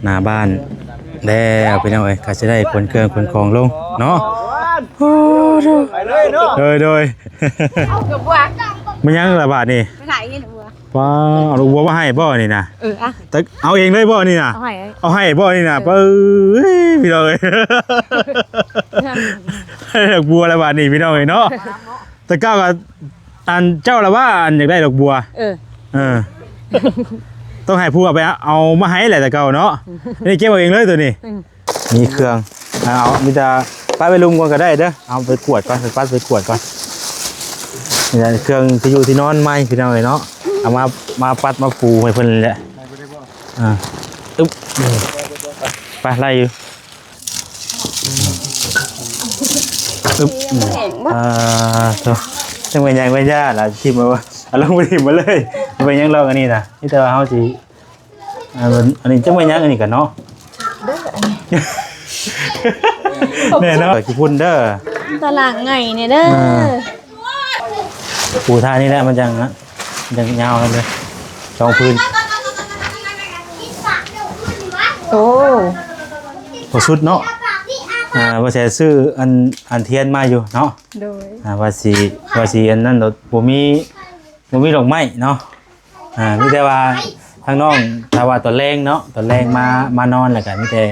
ໜ້າບ້ານແລ້ວພີ່ນ້ອງເອີຍ ກໍຊິໄດ້ຂົນເຄື່ອງຂົນຂອງລົງເນາະ. ໂອ້ໂດຍ ໄປເລີຍເນາະ ໂດຍ ໂດຍ. ເອົາດອກບົວ ແມ່ນຫຍັງລະບາດນີ້? ໄປຖ່າຍເຫັນດອກບົວ. ປ້າ ເອົາດອກບົວມາໃຫ້ບໍ່ນີ້ນະ? ເອີ ອະ ແຕ່ເອົາເອງເລີຍບໍ່ນີ້ນະ? ເອົາໃຫ້ ເອົາໃຫ້ບໍ່ນີ້ນະ? ເອີ ເອີຍ ພີ່ນ້ອງເອີຍ ໄດ້ດອກບົວລະບາດນີ້ພີ່ນ້ອງເອີຍເນາະ. ແຕ່ເກົ່າກໍ ອັນເຈົ້າລະວ່າ ອັນຢາກໄດ້ດອກບົວ. ເອີ ເອີ ຕ້ອງໃຫ້ຜູ້ເອົາໄປເອົາມາໃຫ້ແຫຼະແຕ່ເກົ່າເນາະ. ນີ້ເກັບເອົາເອງເລີຍໂຕນີ້. ອືມ ມີເຄື່ອງ ເອົາ ມີແຕ່ປະໄວ້ລຸ່ມກ່ອນກໍໄດ້ເດີ. ເອົາໄປກວດກ່ອນ ໄປປັດໄປກວດກ່ອນ. ນີ້ແຫຼະເຄື່ອງທີ່ຢູ່ທີ່ນອນໃໝ່ພີ່ນ້ອງເອີຍເນາະ. ເອົາມາ ມາປັດມາປູໃຫ້ເພິ່ນນີ້ແຫຼະ. ອ່າ ອຶບ ໄປ ໄດ້ຢູ່. ອຶບ ອ່າ ໂທ້ ຈັ່ງແມ່ນຫຍັງແມ່ນຫຍັງລະ ຖິ້ມມາ ເອົາລົງໄປຖິ້ມມາເລີຍ. ເປັນຫຍັງລອກອັນນີ້ນະ ມີແຕ່ວ່າເຮົາຊິ ອ່າ ອັນນີ້ຈັ່ງແມ່ນຫຍັງອັນນີ້ກັນເນາະ. ເດີ ອັນນີ້ ແນ່ເນາະ ຂີ້ຝຸ່ນເດີ ຕາລາງໃຫຍ່ນີ້ເດີ. ອ່າ ປູທ່ານີ້ແຫຼະ ມັນຈັ່ງ ມັນຈັ່ງຍາວນຳເດີ ສອງພື້ນ. ໂອ້ ບໍ່ສຸດເນາະ. ອ່າ ວ່າຊິຊື້ອັນ ອັນທຽນມາຢູ່ເນາະ. ໂດຍ ອ່າ ວ່າຊິ ວ່າຊິອັນນັ້ນ ບໍ່ມີ ບໍ່ມີດອກໄມ້ເນາະ. ອ່າ ມີແຕ່ວ່າທາງນ້ອງ ຖ້າວ່າຕອນແລງເນາະ ຕອນແລງມາ ມານອນແລ້ວກໍມີແຕ່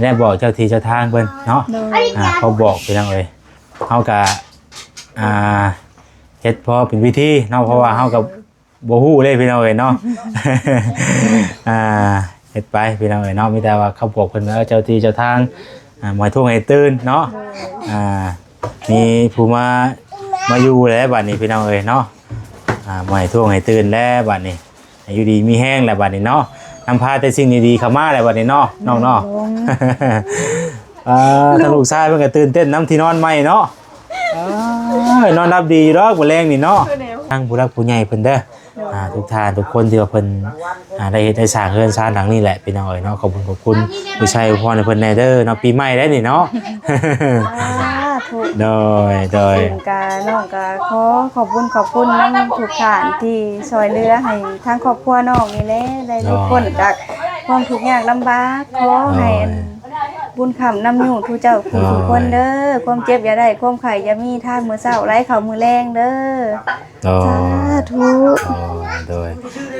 ໄດ້ບອກເຈົ້າທີ່ເຈົ້າທາງເພິ່ນເນາະ. ໂດຍ ອ່າ ເຂົາບອກພີ່ນ້ອງເອີຍ ເຮົາກໍ ອ່າ ເຮັດພໍເປັນພິທີເນາະ ເພາະວ່າເຮົາກໍ ບໍ່ຮູ້ເດ້ພີ່ນ້ອງເອີຍເນາະ. ອ່າ ເຮັດໄປພີ່ນ້ອງເອີຍເນາະ ມີແຕ່ວ່າເຂົາບອກເພິ່ນວ່າເຈົ້າທີ່ເຈົ້າທາງ ອ່າ ໝາຍທວງໃຫ້ຕື່ນເນາະ. ອ່າ ມີຜູ້ມາ ມາຢູ່ແລ້ວບາດນີ້ພີ່ນ້ອງເອີຍເນາະ. ອ່າ ໝາຍທວງໃຫ້ຕື່ນແລ້ວບາດນີ້ ໃຫ້ຢູ່ດີມີແຮງແລ້ວບາດນີ້ເນາະ. ນຳພາແຕ່ສິ່ງດີໆເຂົ້າມາແລ້ວບາດນີ້ເນາະ ນ້ອງເນາະ. ອ່າ ທາງລູກຊາຍເພິ່ນກໍຕື່ນເຕັ້ນນຳທີ່ນອນໃໝ່ເນາະ. ເອີຍ ນອນຫຼັບດີຢູ່ດອກມື້ແລງນີ້ເນາະ. ເອີ ແນວ ທາງຜູ້ຫຼັກຜູ້ໃຫຍ່ເພິ່ນເດີ ອ່າ ທຸກທ່ານທຸກຄົນທີ່ວ່າເພິ່ນ ອ່າ ໄດ້ເຮັດໄດ້ສ້າງເຮືອນຊານຫຼັງນີ້ແຫຼະພີ່ນ້ອງເອີຍເນາະ. ຂອບຄຸນ ຂອບຄຸນ ຜູ້ໃຊ້ອວຍພອນໃຫ້ເພິ່ນແດ່ເດີເນາະ ປີໃໝ່ໄດ້ນີ້ເນາະ. ສາທຸ. ໂດຍ ໂດຍ ເປັນກາ ນ້ອງກະຂໍຂອບບຸນຂອບຄຸນນຳທຸກທ່ານທີ່ຊ່ວຍເຫຼືອໃຫ້ທາງຄອບຄົວນ້ອງນີ້ແຫຼະ ໄດ້ຫຼຸດພົ້ນຈາກຄວາມທຸກຍາກລຳບາກ. ຂໍໃຫ້ ໂດຍ ບຸນຄ້ຳນຳຍູດຜູ້ເຈົ້າຜູ້ທຸກຄົນເດີ. ຄວາມເຈັບຢ່າໄດ້ ຄວາມໄຂ້ຢ່າມີ ທານມື້ເຊົ້າໄຫຼເຂົ້າມື້ແລງເດີ. ໂດຍ ສາທຸ. ໂດຍ ໂດຍ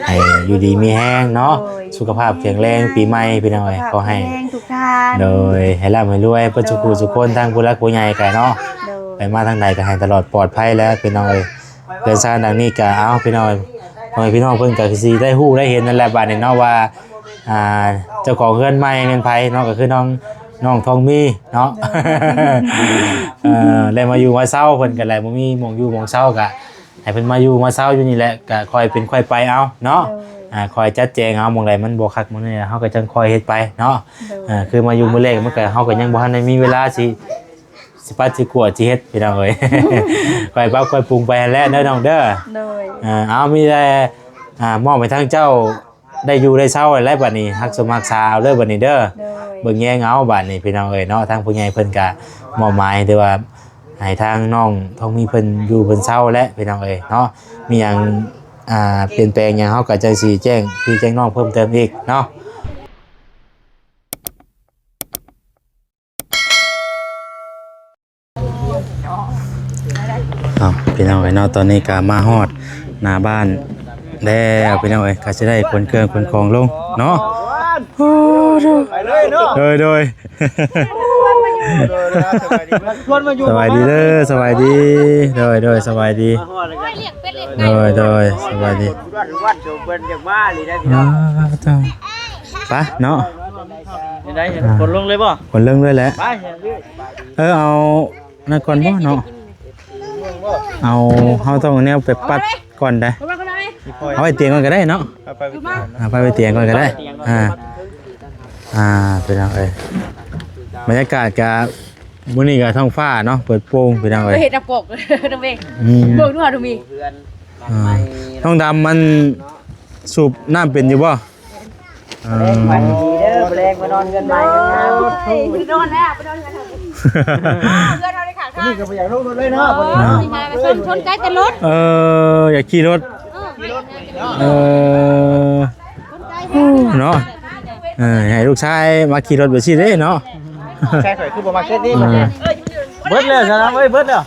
ໃຫ້ຢູ່ດີມີແຮງເນາະ. ໂດຍ ສຸຂະພາບແຂງແຮງ ປີໃໝ່ພີ່ນ້ອງເອີຍ ຂໍໃຫ້ ສຸຂະພາບແຂງແຮງທຸກທ່ານ. ໂດຍ ໃຫ້ລ່ຳໃຫ້ລວຍເບິດ ໂດຍ ສູ່ຜູ້ສູ່ຄົນ ທັງຜູ້ຫຼັກຜູ້ໃຫຍ່ກະເນາະ. ໂດຍ ໄປມາທາງໃດກະໃຫ້ຕະຫຼອດປອດໄພແລ້ວພີ່ນ້ອງເອີຍ. ເຮືອນຊານຫຼັງນີ້ກະ ເອົາ ພີ່ນ້ອງ ພໍ່ແມ່ພີ່ນ້ອງເພິ່ນກະຊິໄດ້ຮູ້ໄດ້ເຫັນນັ້ນແຫຼະບາດນີ້ເນາະ ວ່າ ອ່າ ເຈົ້າຂອງເຮືອນໃໝ່ແມ່ນໃຜເນາະ ກໍຄືນ້ອງ ນ້ອງທອງມີເນາະ. ໂດຍ ເອີ ໄດ້ມາຢູ່ມາເຊົາ ເພິ່ນກໍແຫຼະ ບໍ່ມີໝ່ອງຢູ່ໝ່ອງເຊົາ ກໍໃຫ້ເພິ່ນມາຢູ່ມາເຊົາຢູ່ນີ້ແຫຼະ ກໍຄ່ອຍເປັນຄ່ອຍໄປເອົາເນາະ. ໂດຍ ອ່າ ຄ່ອຍຈັດແຈງເອົາ ໝ່ອງໃດມັນບໍ່ຄັກໝ່ອງໃດ ເຮົາກໍຈັ່ງຄ່ອຍເຮັດໄປເນາະ. ໂດຍ ອ່າ ຄືມາຢູ່ມື້ແລກ ມັນກໍ ເຮົາກໍຍັງບໍ່ທັນໄດ້ມີເວລາຊິ ຊິປັດຊິກວດຊິເຮັດ ພີ່ນ້ອງເອີຍ. ຄ່ອຍປັບຄ່ອຍປຸງໄປຫັ້ນແຫຼະເດີນ້ອງເດີ. ໂດຍ ເອີ ເອົາ ມີແຕ່ ອ່າ ມອບໃຫ້ທາງເຈົ້າໄດ້ຢູ່ໄດ້ເຊົາແຫຼະບາດນີ້ ຮັກສົມຮັກສາເອົາເດີບາດນີ້ເດີ. ໂດຍ ເບິ່ງແຍງເອົາບາດນີ້ ພີ່ນ້ອງເອີຍເນາະ. ທາງຜູ້ໃຫຍ່ເພິ່ນກະມອບໝາຍ ຫຼືວ່າໃຫ້ທາງນ້ອງທອງມີເພິ່ນຢູ່ເພິ່ນເຊົາແຫຼະ ພີ່ນ້ອງເອີຍເນາະ. ມີຫຍັງ ອ່າ ປ່ຽນແປງຫຍັງ ເຮົາກະຈັ່ງຊິແຈ້ງພີ່ແຈ້ງນ້ອງເພີ່ມເຕີມອີກເນາະ. ເອົາ ພີ່ນ້ອງເອີຍເນາະ ຕອນນີ້ກະມາຮອດໜ້າບ້ານແລ້ວ ພີ່ນ້ອງເອີຍ ກະຊິໄດ້ຂົນເຄື່ອງຂົນຂອງລົງເນາະ. ໂອ້ໂດຍ ໂດຍ ໂດຍ ສະບາຍດີເດີ ສະບາຍດີ ໂດຍ ໂດຍ ສະບາຍດີ ໂດຍ ໂດຍ ສະບາຍດີ. ອ່າ ໄປເນາະ ໄດ້ ອ່າ ຂົນລົງເລີຍບໍ່? ຂົນລົງເລີຍແຫຼະ ໄປ ເອີ ເອົານັ້ນກ່ອນບໍ່ເນາະ ເອົາ ເຮົາຕ້ອງເອົາແນວໄປປັດກ່ອນໄດ໋ ເອົາໄວ້ຕຽງກ່ອນກໍໄດ້ເນາະ ເອົາໄປໄວ້ຕຽງກ່ອນກໍໄດ້ ອ່າ ອ່າ ພີ່ນ້ອງເອີຍ ບັນຍາກາດກະ ມື້ນີ້ກໍທ້ອງຟ້າເນາະ ເປີດໂປ່ງ ພີ່ນ້ອງເອີຍ ເຮັດນ້ຳກອກ ນ້ອງເວງ ອືມ ເບິ່ງດູຫາ ນ້ອງມີ ອ່າ ນ້ອງດຳມັນສູບນ້ຳເປັນຢູ່ບໍ່? ອືມ ແລງມາດີເດີ ແລງມານອນເຮືອນໃໝ່ງາມໆ ໂອ້ຍ ບໍ່ໄດ້ນອນແລ້ວ ໄປນອນເຮືອນເຮົາ ເຮືອນເຮົາໄດ້ຂ້າງທາງ ນີ້ກໍບໍ່ຢາກລົງລົດເລີຍເນາະ ອ່າ ສົນ ສົນໃຈແຕ່ລົດ ເອີ ຢາກຂີ່ລົດ ເອີ ເອີ ເນາະ. ເອີ ໃຫ້ລູກຊາຍມາຂີ່ລົດແບບຊີ້ເດ້ເນາະ. ໃຊ່ ຂ້ອຍຄືບໍ່ມາເຂດນີ້. ເອີ ເບິດແລ້ວຊະນະເອີຍ ເບິດແລ້ວ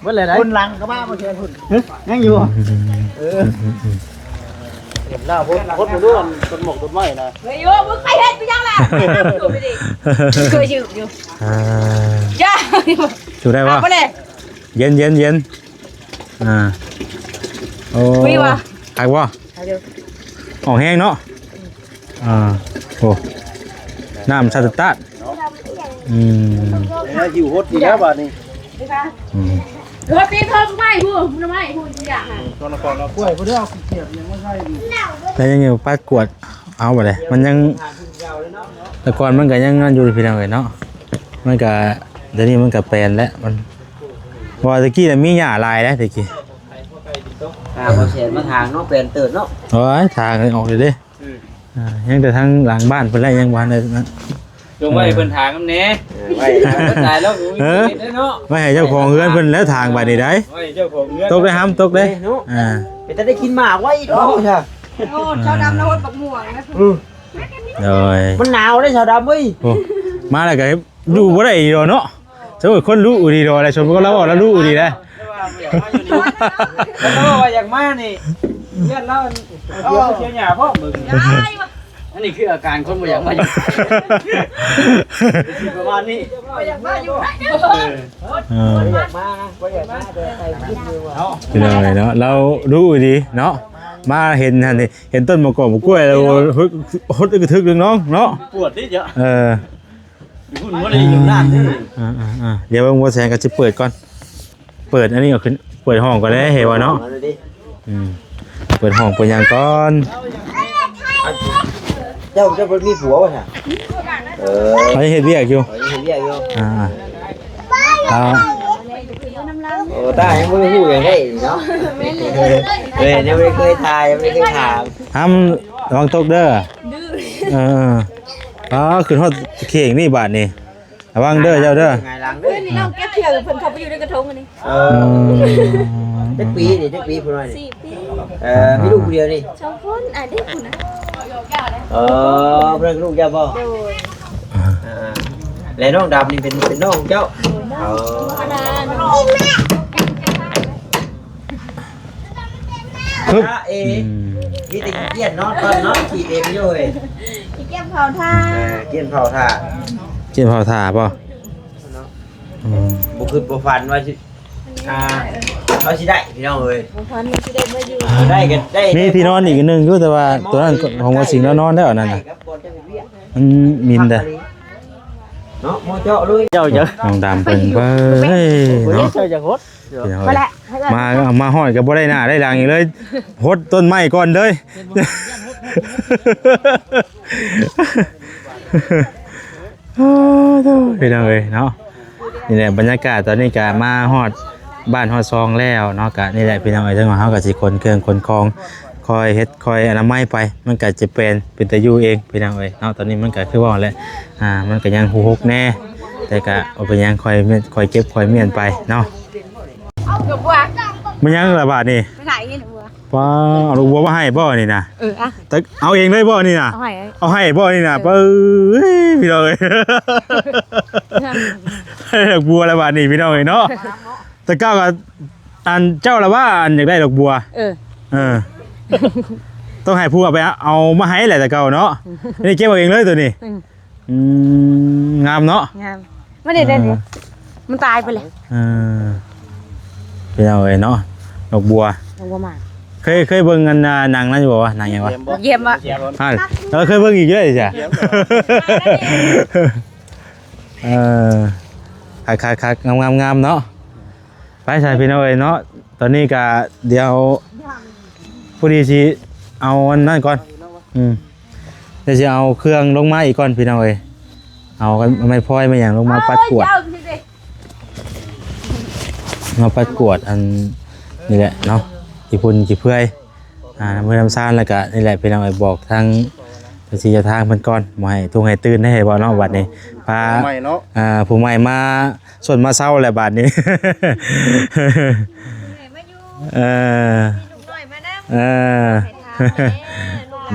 ເບິດແລ້ວໄດ໋. ຄົນຫຼັງກໍມາບໍ່ແມ່ນພຸ້ນ ຍັງຢູ່. ເອີ ເຫັນແລ້ວ ຄົນ ຄົນບໍ່ຮູ້ອັນຕົ້ນໝົກຕົ້ນໄມ້ນະ. ເຮີ້ຍ ໂອ້ ມຶງໄປເຮັດໄປຫຍັງລະ ເຄີຍຢືມຢູ່. ອ່າ ຢ່າ ຈູໄດ້ບໍ່? ເອົາໄປເລີຍ ເຢັນ ເຢັນ ເຢັນ. ອ່າ ໂອ້ ມີວະ ຄັກບໍ່? ຄັກຢູ່ ອອກແຮງເນາະ. ອ່າ ໂອ້ ນ້ຳສະຕາດ ອືມ ຫິວຫົດອີກແລ້ວບາດນີ້. ອືມ ເອີ ປີນເພິ່ນໄມ້ພຸ້ນ ໄມ້ພຸ້ນ ຢາກໃຫ້ ຕອນນະຄອນເອົາກ້ວຍ ບໍ່ໄດ້ເອົາຂີ້ຂຽດຫຍັງມາໃສ່. ແລ້ວຍັງຢູ່ປາດກວດ ເອົາບໍ່ໄດ້ ມັນຍັງ ແຕ່ກ່ອນມັນກໍຍັງນັ້ນຢູ່ພີ່ນ້ອງເອີຍເນາະ. ມັນກໍ ດຽວນີ້ມັນກໍແປນແລ້ວ ມັນ ເພາະວ່າແຕ່ກີ້ນະມີຫຍ້າຫຼາຍເດ້ແຕ່ກີ້. ອ່າ ບໍ່ແສນມາທາງເນາະ ແປນເຕີບເນາະ. ໂອ້ຍ ທາງອອກເລີຍເດ້. ອືມ ອ່າ ຍັງແຕ່ທາງຫຼັງບ້ານເພິ່ນແຫຼະ ຍັງບໍ່ທັນໄດ້ນັ້ນ. ຈົ່ງໄວ້ໃຫ້ເພິ່ນທາງນຳແດ່. ເອີ ໄວ້ ເພິ່ນຕາຍແລ້ວບໍ່ມີເຮັດເດ້ເນາະ. ໄວ້ໃຫ້ເຈົ້າຂອງເຮືອນເພິ່ນແລ້ວທາງບາດນີ້ໄດ໋. ໄວ້ໃຫ້ເຈົ້າຂອງເຮືອນ ຕົກໄດ້ຫຳ ຕົກເດ້. ເນາະ ອ່າ ເປັນຕາໄດ້ກິນໝາກໄວ້ດອກ. ໂອ້ ຊາວດຳລາວຫົດບັກມ່ວງນະ. ອືມ ໂດຍ ມັນໜາວເດ້ຊາວດຳເອີຍ. ໂອ້ ມາແລ້ວກໍຢູ່ບໍ່ໄດ້ອີກດອກເນາະ. ສົມມຸດຄົນລຸດີດອກ ແລະສົມມຸດລາວເວົ້າລາວລຸດີໄດ໋. ລາວວ່າຢາກມານີ້ ຢ້ານລາວ ເອົາເສຍຫຍ້າພ້ອມເບິ່ງ. ອັນນີ້ຄືອາການຄົນບໍ່ຢາກມາຢູ່ ປະມານນີ້. ບໍ່ຢາກມາຢູ່ ເອີ ເອີ ບໍ່ຢາກມານະ ບໍ່ຢາກມາ ແຕ່ໃສ່ຂຶ້ນຢູ່ວ່າ ເນາະ ພີ່ນ້ອງເອີຍເນາະ. ລາວລຸດີເນາະ ມາເຫັນຫັ້ນນີ້ ເຫັນຕົ້ນໝາກກອກໝາກກ້ວຍແລ້ວ ຫົດ ຫົດກະທຶກເລີຍນ້ອງເນາະ. ປວດຕິເຈົ້າ ເອີ. ຢູ່ພຸ້ນບໍ່ໄດ້ຢູ່ຮ້ານເດ້. ອ່າໆໆ ດຽວເບິ່ງບໍ່ແສງກໍຊິເປີດກ່ອນ ເປີດອັນນີ້ກໍຂຶ້ນ ເປີດຫ້ອງກ່ອນເດ້ ເຫັນບໍ່ເນາະ. ອືມ ເປີດຫ້ອງເປີດຫຍັງກ່ອນ. ເຈົ້າ ເຈົ້າບໍ່ມີຜົວບໍ່ຊະ? ເອີ ເຂົາຍັງເຮັດວຽກຢູ່ ເຂົາຍັງເຮັດວຽກຢູ່. ອ່າໆ ເອົາ ໂອ້ ຕາຍັງບໍ່ຮູ້ຫຍັງໄດ້ເນາະ. ເອີ ຍັງບໍ່ໄດ້ເຄີຍຖ່າຍ ຍັງບໍ່ໄດ້ເຄີຍຖາມ. ຫ້າມລະວັງຕົກເດີ. ເອີ ອໍ ຂຶ້ນຮອດເຂງນີ້ບາດນີ້ ລະວັງເດີເຈົ້າເດີ. ຫງາຍຫຼັງເດີ. ຄືນີ້ນ້ອງເກັບຂຽວເພິ່ນເຂົ້າໄປຢູ່ໃນກະທົງອັນນີ້. ເອີ ອືມ ຈັກປີນີ້ ຈັກປີຜູ້ນ້ອຍນີ້? ສີ່ປີ. ເອີ ມີລູກຜູ້ດຽວນີ້? ສອງຄົນ ອ້າຍເດັກພຸ້ນນະ. ເອີ ເພິ່ນລູກເຈົ້າບໍ່? ໂດຍ. ອ່າ ແລະນ້ອງດຳນີ້ເປັນ ເປັນນ້ອງເຈົ້າ? ໂດຍ. ອໍ ຮຶບ ອືມ ມີແຕ່ຂີ້ກຽດນອນກ່ອນເນາະ ຂີ້ເຕັມຢູ່ເວີຍ. ຂີ້ກຽດເຜົາຖ່ານ. ເອີ ກຽດເຜົາຖ່ານ ກຽດເຜົາຖ່ານບໍ່? ເນາະ ອືມ ບໍ່ຄິດບໍ່ຝັນວ່າຊິ ອ່າ ເຮົາຊິໄດ້ພີ່ນ້ອງເອີຍ ບໍ່ຝັນວ່າຊິໄດ້ມາຢູ່ ໄດ້ກໍໄດ້. ມີທີ່ນອນອີກອັນໜຶ່ງຢູ່ ແຕ່ວ່າຕົວນັ້ນຂອງບໍ່ສິງແລ້ວນອນແລ້ວ ອັນນັ້ນນະ ມັນມິນເດ້. ເນາະ ໝໍເຈາະເລີຍ ເຈົ້າ ເຈົ້າ ນ້ອງດຳເພິ່ນ ເອີຍ ເນາະ ເຈົ້າຢ່າຫົດ ມາ ມາຮອດກໍບໍ່ໄດ້ໜ້າໄດ້ຫຼັງອີກເລີຍ ຫົດຕົ້ນໄມ້ກ່ອນເລີຍ. ໂອ້ໂຫ ພີ່ນ້ອງເອີຍເນາະ ນີ້ແຫຼະບັນຍາກາດ ຕອນນີ້ກໍມາຮອດບ້ານຮອດຊ່ອງແລ້ວເນາະ. ກໍນີ້ແຫຼະພີ່ນ້ອງເອີຍ ທາງເຮົາກໍຊິຂົນເຄື່ອງຂົນຂອງ ຄ່ອຍເຮັດຄ່ອຍອະນາໄມໄປ ມັນກໍຈະເປັນ ເປັນຕາຢູ່ເອງພີ່ນ້ອງເອີຍເນາະ. ຕອນນີ້ມັນກໍຄືເວົ້າແຫຼະ ອ່າ ມັນກໍຍັງຮຸກຮົກແດ່ ແຕ່ກໍບໍ່ເປັນຫຍັງ ຄ່ອຍ ຄ່ອຍເກັບຄ່ອຍມ້ຽນໄປເນາະ. ແມ່ນຫຍັງລະບາດນີ້? ໄປຖ່າຍເຫັນຫົວ ປ້າ ເອົາດອກບົວມາໃຫ້ບໍ່ນີ້ນະ? ເອີ ອະ ແຕ່ເອົາເອງເລີຍບໍ່ນີ້ນະ? ເອົາໃຫ້ ເອົາໃຫ້ບໍ່ນີ້ນະ? ເອີ ເອີຍ ພີ່ນ້ອງເອີຍ ດອກບົວລະບາດນີ້ພີ່ນ້ອງເອີຍເນາະ. ແຕ່ເກົ່າກໍ ອັນເຈົ້າລະວ່າ ອັນຢາກໄດ້ດອກບົວ ເອີ ເອີ ຕ້ອງໃຫ້ຜູ້ເອົາໄປເອົາມາໃຫ້ແຫຼະ ແຕ່ເກົ່າເນາະ. ນີ້ເກັບເອົາເອງເລີຍໂຕນີ້ ອືມ ອືມ ງາມເນາະ ງາມ. ມັນໄດ້ ເອີ ໄດ້ ມັນຕາຍໄປແລ້ວ ເອີ ພີ່ນ້ອງເອີຍເນາະ ດອກບົວ ດອກບົວໝາກ. ເຄີຍ ເຄີຍເບິ່ງອັນໜັງນັ້ນຢູ່ບໍ່ວະ ໜັງຫຍັງວະ? ຢ້ຽມບໍ່? ເອີ ເຄີຍເບິ່ງອີກເລີຍຈ້ະ ເອີ ຄັກໆໆ ງາມໆເນາະ. ໄປຊະພີ່ນ້ອງເອີຍເນາະ ຕອນນີ້ກະດຽວ ພໍດີຊິເອົາອັນນັ້ນກ່ອນ ອືມ ດຽວຊິເອົາເຄື່ອງລົງມາອີກກ່ອນພີ່ນ້ອງເອີຍ ເອົາໄມ້ພອຍໄມ້ຫຍັງລົງມາປັດກວາດ ມາປັດກວາດອັນນີ້ແຫຼະເນາະ ຂີ້ຝຸ່ນຂີ້ເປືອຍ ອ່າ ນຳເຮືອນນຳຊານ ແລ້ວກະນີ້ແຫຼະພີ່ນ້ອງເອີຍ ບອກທາງເຈົ້າທີ່ເຈົ້າທາງເພິ່ນກ່ອນ ບໍ່ໃຫ້ທຸກໃຫ້ຕື່ນເດ້ ເຫັນບໍ່ເນາະ. ບັດນີ້ພາ ຜູ້ໃໝ່ເນາະ ອ່າ ຜູ້ໃໝ່ມາ ຊົນມາເຊົາແຫຼະບາດນີ້ ເອີ ເອີ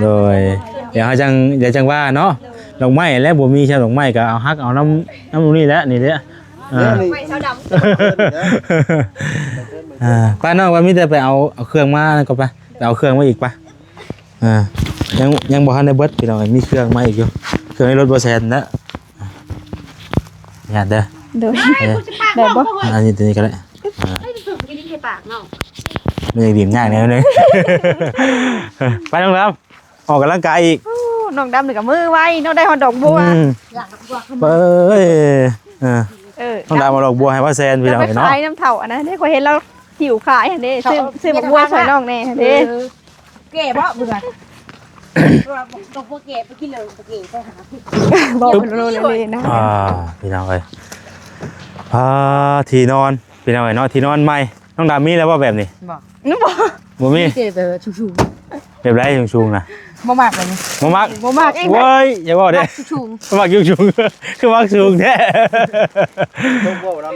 ໂດຍ ດຽວເຮົາຈັ່ງ ດຽວຈັ່ງວ່າເນາະ ດອກໄມ້ແຫຼະ ບໍ່ມີຊະ ດອກໄມ້ກໍເອົາ ຮັກເອົານຳ ນຳນີ້ແຫຼະ ນີ້ແຫຼະ ອ່າ ດອກໄມ້ຊາວດຳ ອ່າ ໄປນ້ອງ ວ່າມີແຕ່ໄປເອົາ ເອົາເຄື່ອງມານັ້ນກໍໄປ ໄປເອົາເຄື່ອງມາອີກໄປ ອ່າ ຍັງ ຍັງບໍ່ທັນໄດ້ເບິດພີ່ນ້ອງ ມີເຄື່ອງມາອີກຢູ່ ເຄື່ອງໃນລົດບໍ່ແຊນນະ ຍາດເດີ ໂດຍ ເອີ ໄດ້ບໍ່? ອັນນີ້ ຕົວນີ້ກໍໄດ້ ອ່າ ໃຫ້ຖືກຢູ່ໃນປາກເນາະ ມັນຍັງດີມຍາກແນວໜຶ່ງ ໄປນ້ອງດຳ ອອກກຳລັງກາຍອີກ ໂອ້ ນ້ອງດຳນີ້ກໍມືໄວເນາະ ໄດ້ຮອດດອກບົວ ອືມ ຢາກດອກບົວຂຶ້ນ ເອີຍ ເອີ ເອີ ນ້ອງດຳເອົາດອກບົວໃຫ້ວ່າແຊນ ພີ່ນ້ອງເອີຍເນາະ ຢາກໄປຂາຍນຳເຖົ້າອັນນັ້ນເດ້ ຂ້ອຍເຫັນລາວຫິ້ວຂາຍຫັ້ນເດ້ ເອີ ຊື້ ຊື້ບັກບົວຊ່ອຍນ້ອງແດ່ເດ້ ເອີ ແກ່ບໍ່ເບິ່ງ ວ່າບໍ່ ບໍ່ແກ່ ໄປກິນເລີຍ ບໍ່ແກ່ ໄປຫາ ບອກເພິ່ນໂລດເລີຍນະ ອ່າ ພີ່ນ້ອງເອີຍ ອ່າ ທີ່ນອນ ພີ່ນ້ອງເອີຍເນາະ ທີ່ນອນໃໝ່ ນ້ອງດຳມີແລ້ວບໍ່ແບບນີ້? ບໍ່ ບໍ່ ບໍ່ມີ ມີແຕ່ແບບສູງໆ ແບບໃດສູງໆນະ? ບໍ່ມັກແບບນີ້ ບໍ່ມັກ ບໍ່ມັກ ເອີຍ ຢ່າເວົ້າເດ້ ມັກສູງໆ ມັກສູງໆ ຄືມັກສູງແທ້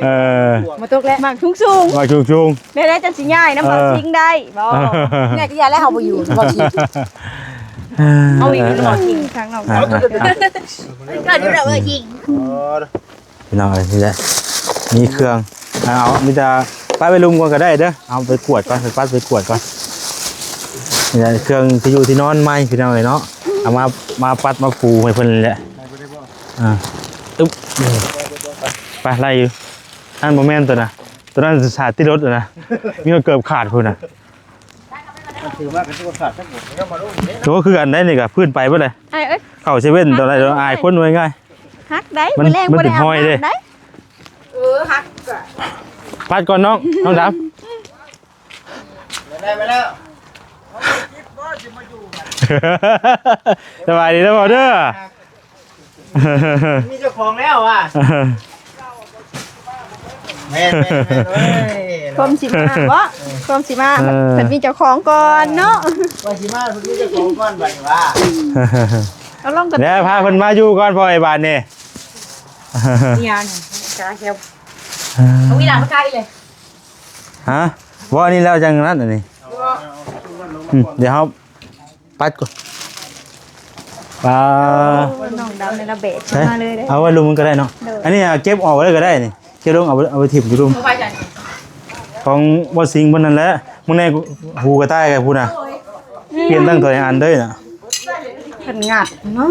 ເອີ ບໍ່ຕົກແລ້ວ ມັກສູງໆ ມັກສູງໆ ແນວໃດຈັ່ງຊິຍ້າຍນຳ ເອີ ບ່າວຊິງໄດ້ບໍ່? ແມ່ກໍຢ່າແລ້ວ ເຮົາບໍ່ຢູ່ ບ່າວຊິງ ເອີ ເຮົາຢູ່ນຳບ່າວຊິງ ທາງນອກ ອ່າ ກໍຢູ່ແລ້ວ ເອີ ຊິງ ອໍ ພີ່ນ້ອງເອີຍ ນີ້ແຫຼະ ມີເຄື່ອງ ເອົາ ມີແຕ່ປະໄວ້ລຸ່ມກ່ອນກໍໄດ້ເດີ ເອົາໄປກວດກ່ອນ ໄປປັດໄປກວດກ່ອນ ນີ້ແຫຼະ ເຄື່ອງທີ່ຢູ່ທີ່ນອນໃໝ່ ພີ່ນ້ອງເອີຍເນາະ ເອົາມາ ມາປັດມາປູໃຫ້ເພິ່ນນີ້ແຫຼະ ອ່າ ອຶບ ໄປ ໄລ່ຢູ່ ອັນນັ້ນບໍ່ແມ່ນຕົວນະ ຕົວນັ້ນສາດຕິດລົດນະ ມີເກືອບຂາດພຸ້ນນະ ມັນຖືມາກໍຄືວ່າຂາດຈັກບົດ ໂຕຄືກັນໄດ໋ນີ້ກໍພື້ນໄປເບິດເລີຍ ອ້າຍເອີຍ ເຂົ້າເຊເວັ່ນຕອນໃດ ອາຍຄົນວ່າງ່າຍ ຮັກໄດ໋ ມັນ ມື້ແລງ ມັນເປັນຮອຍເດ້ ບໍ່ໄດ້ອາບນ້ຳໄດ໋ ເອີ ຮັກກໍ ປັດກ່ອນນ້ອງ ນ້ອງດຳ ໄດ້ມາແລ້ວ ສະບາຍດີເດີພໍ່ເດີ ມີເຈົ້າຂອງແລ້ວວ່າ ແມ່ນໆໆ ເອີຍ ຄວາມຊິມາບໍ່ ຄວາມຊິມາ ເອີ ເພິ່ນມີເຈົ້າຂອງກ່ອນເນາະ ວ່າຊິມາເພິ່ນມີເຈົ້າຂອງກ່ອນບັດນີ້ວ່າ ເອົາລອງກັນ ແລ້ວພາເພິ່ນມາຢູ່ກ່ອນພໍ່ ໄອ້ບາດນີ້ ຍານກາແຄວ ເອີ ເອົາເວລາມາຂາຍເລີຍ ຮະ ບໍ່ ອັນນີ້ແລ້ວຈັ່ງນັ້ນ ອັນນີ້ ອືມ ດຽວເຮົາ ປັດກ່ອນ ປາ ໂອ້ຍ ນ້ອງດຳໃນລະແບກຂຶ້ນມາເລີຍເດ້ ເອົາໄວ້ລຸ່ມມັນກໍໄດ້ເນາະ ໂດຍ ອັນນີ້ເກັບອອກໄວ້ເລີຍກໍໄດ້ນີ້ ເກັບລົງ ເອົາໄວ້ ເອົາໄວ້ຖິ້ມຢູ່ລຸ່ມ ຂອງບໍ່ຊິງເພິ່ນນັ້ນແຫຼະ ມຶງແນ່ ຫູກະຕ່າຍກັນພຸ້ນນະ ປ່ຽນຕັ້ງໂຕໃຫ້ອັນເດີນະ ເພິ່ນຫງັດເນາະ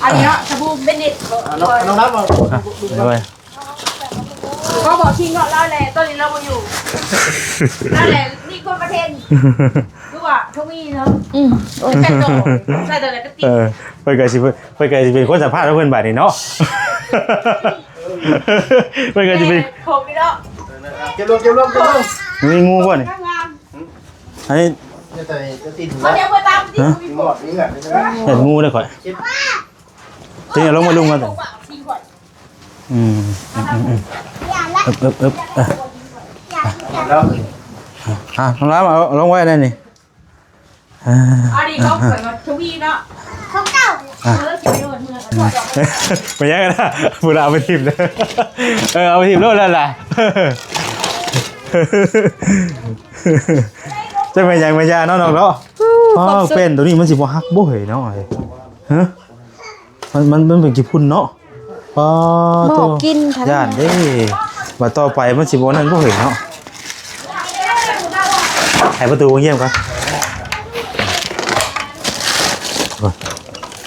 ອັນນີ້ເນາະ ສະບູເບນເນັດ ນ້ອງດຳ ເອົາໄວ້ ກໍບອກຊິງເນາະ ລາວແຫຼະ ຕອນນີ້ລາວບໍ່ຢູ່ ລາວແຫຼະ ນີ້ຄົນປະເທດນີ້ ຄືວ່າທະວີເນາະ ອືມ ໂອ້ຍ ແມ່ນໂຕ ໃສ່ຕົວໃດກໍຕິດ ເອີ ເພິ່ນກໍຊິ ເພິ່ນກໍຊິເປັນຄົນສຳພາດເພິ່ນບາດນີ້ເນາະ ເພິ່ນກໍຊິເປັນ ແມ່ນ ຜົມນີ້ເນາະ ເກັບລວມ ເກັບລວມ ເກັບລວມ ມີງູບໍ່ນີ້? ອັນນີ້ ເອົາດຽວເພິ່ນຕາມຕິດ ຫະ? ມີງອດ ມີເຫືອກ ເຫັນງູເດ້ຂ້ອຍ ເກັບ ຕິເອົາລົງມາລຸມກັນ ອືມ ອືມ ອືມ ອືມ ອຶບ ອຶບ ອຶບ ເອີ ແລ້ວ ອ່ະ ນ້ອງລຳ ເອົາລົງໄວ້ໃນນີ້ ອ່າ ອັນນີ້ເຂົາເອີ້ນວ່າທະວີເນາະ ຂອງເກົ່າ ອ່ະ ເອີ ຊິໄປໂດນເມືອງ ອືມ ໄປຫຍັງນະ ພຸ້ນເອົາໄປຖິ້ມເດີ ເອີ ເອົາໄປຖິ້ມໂລດແລ້ວລະ ຈະແມ່ນຫຍັງແມ່ນຢາເນາະ ນ້ອງເນາະ ອໍ ເປັນໂຕນີ້ມັນຊິບໍ່ຫັກບໍ່ເຮີ້ຍເນາະ ຮະ? ມັນ ມັນ ມັນເປັນຂີ້ຝຸ່ນເນາະ ປາໂຕ ໝໍ້ກິນ ຢ້ານເດ້ ບາດຕໍ່ໄປມັນຊິບໍ່ນັ້ນບໍ່ເຫັນເນາະ ໃຫ້ປະຕູໂຮງຮຽນກ່ອນ ເອີ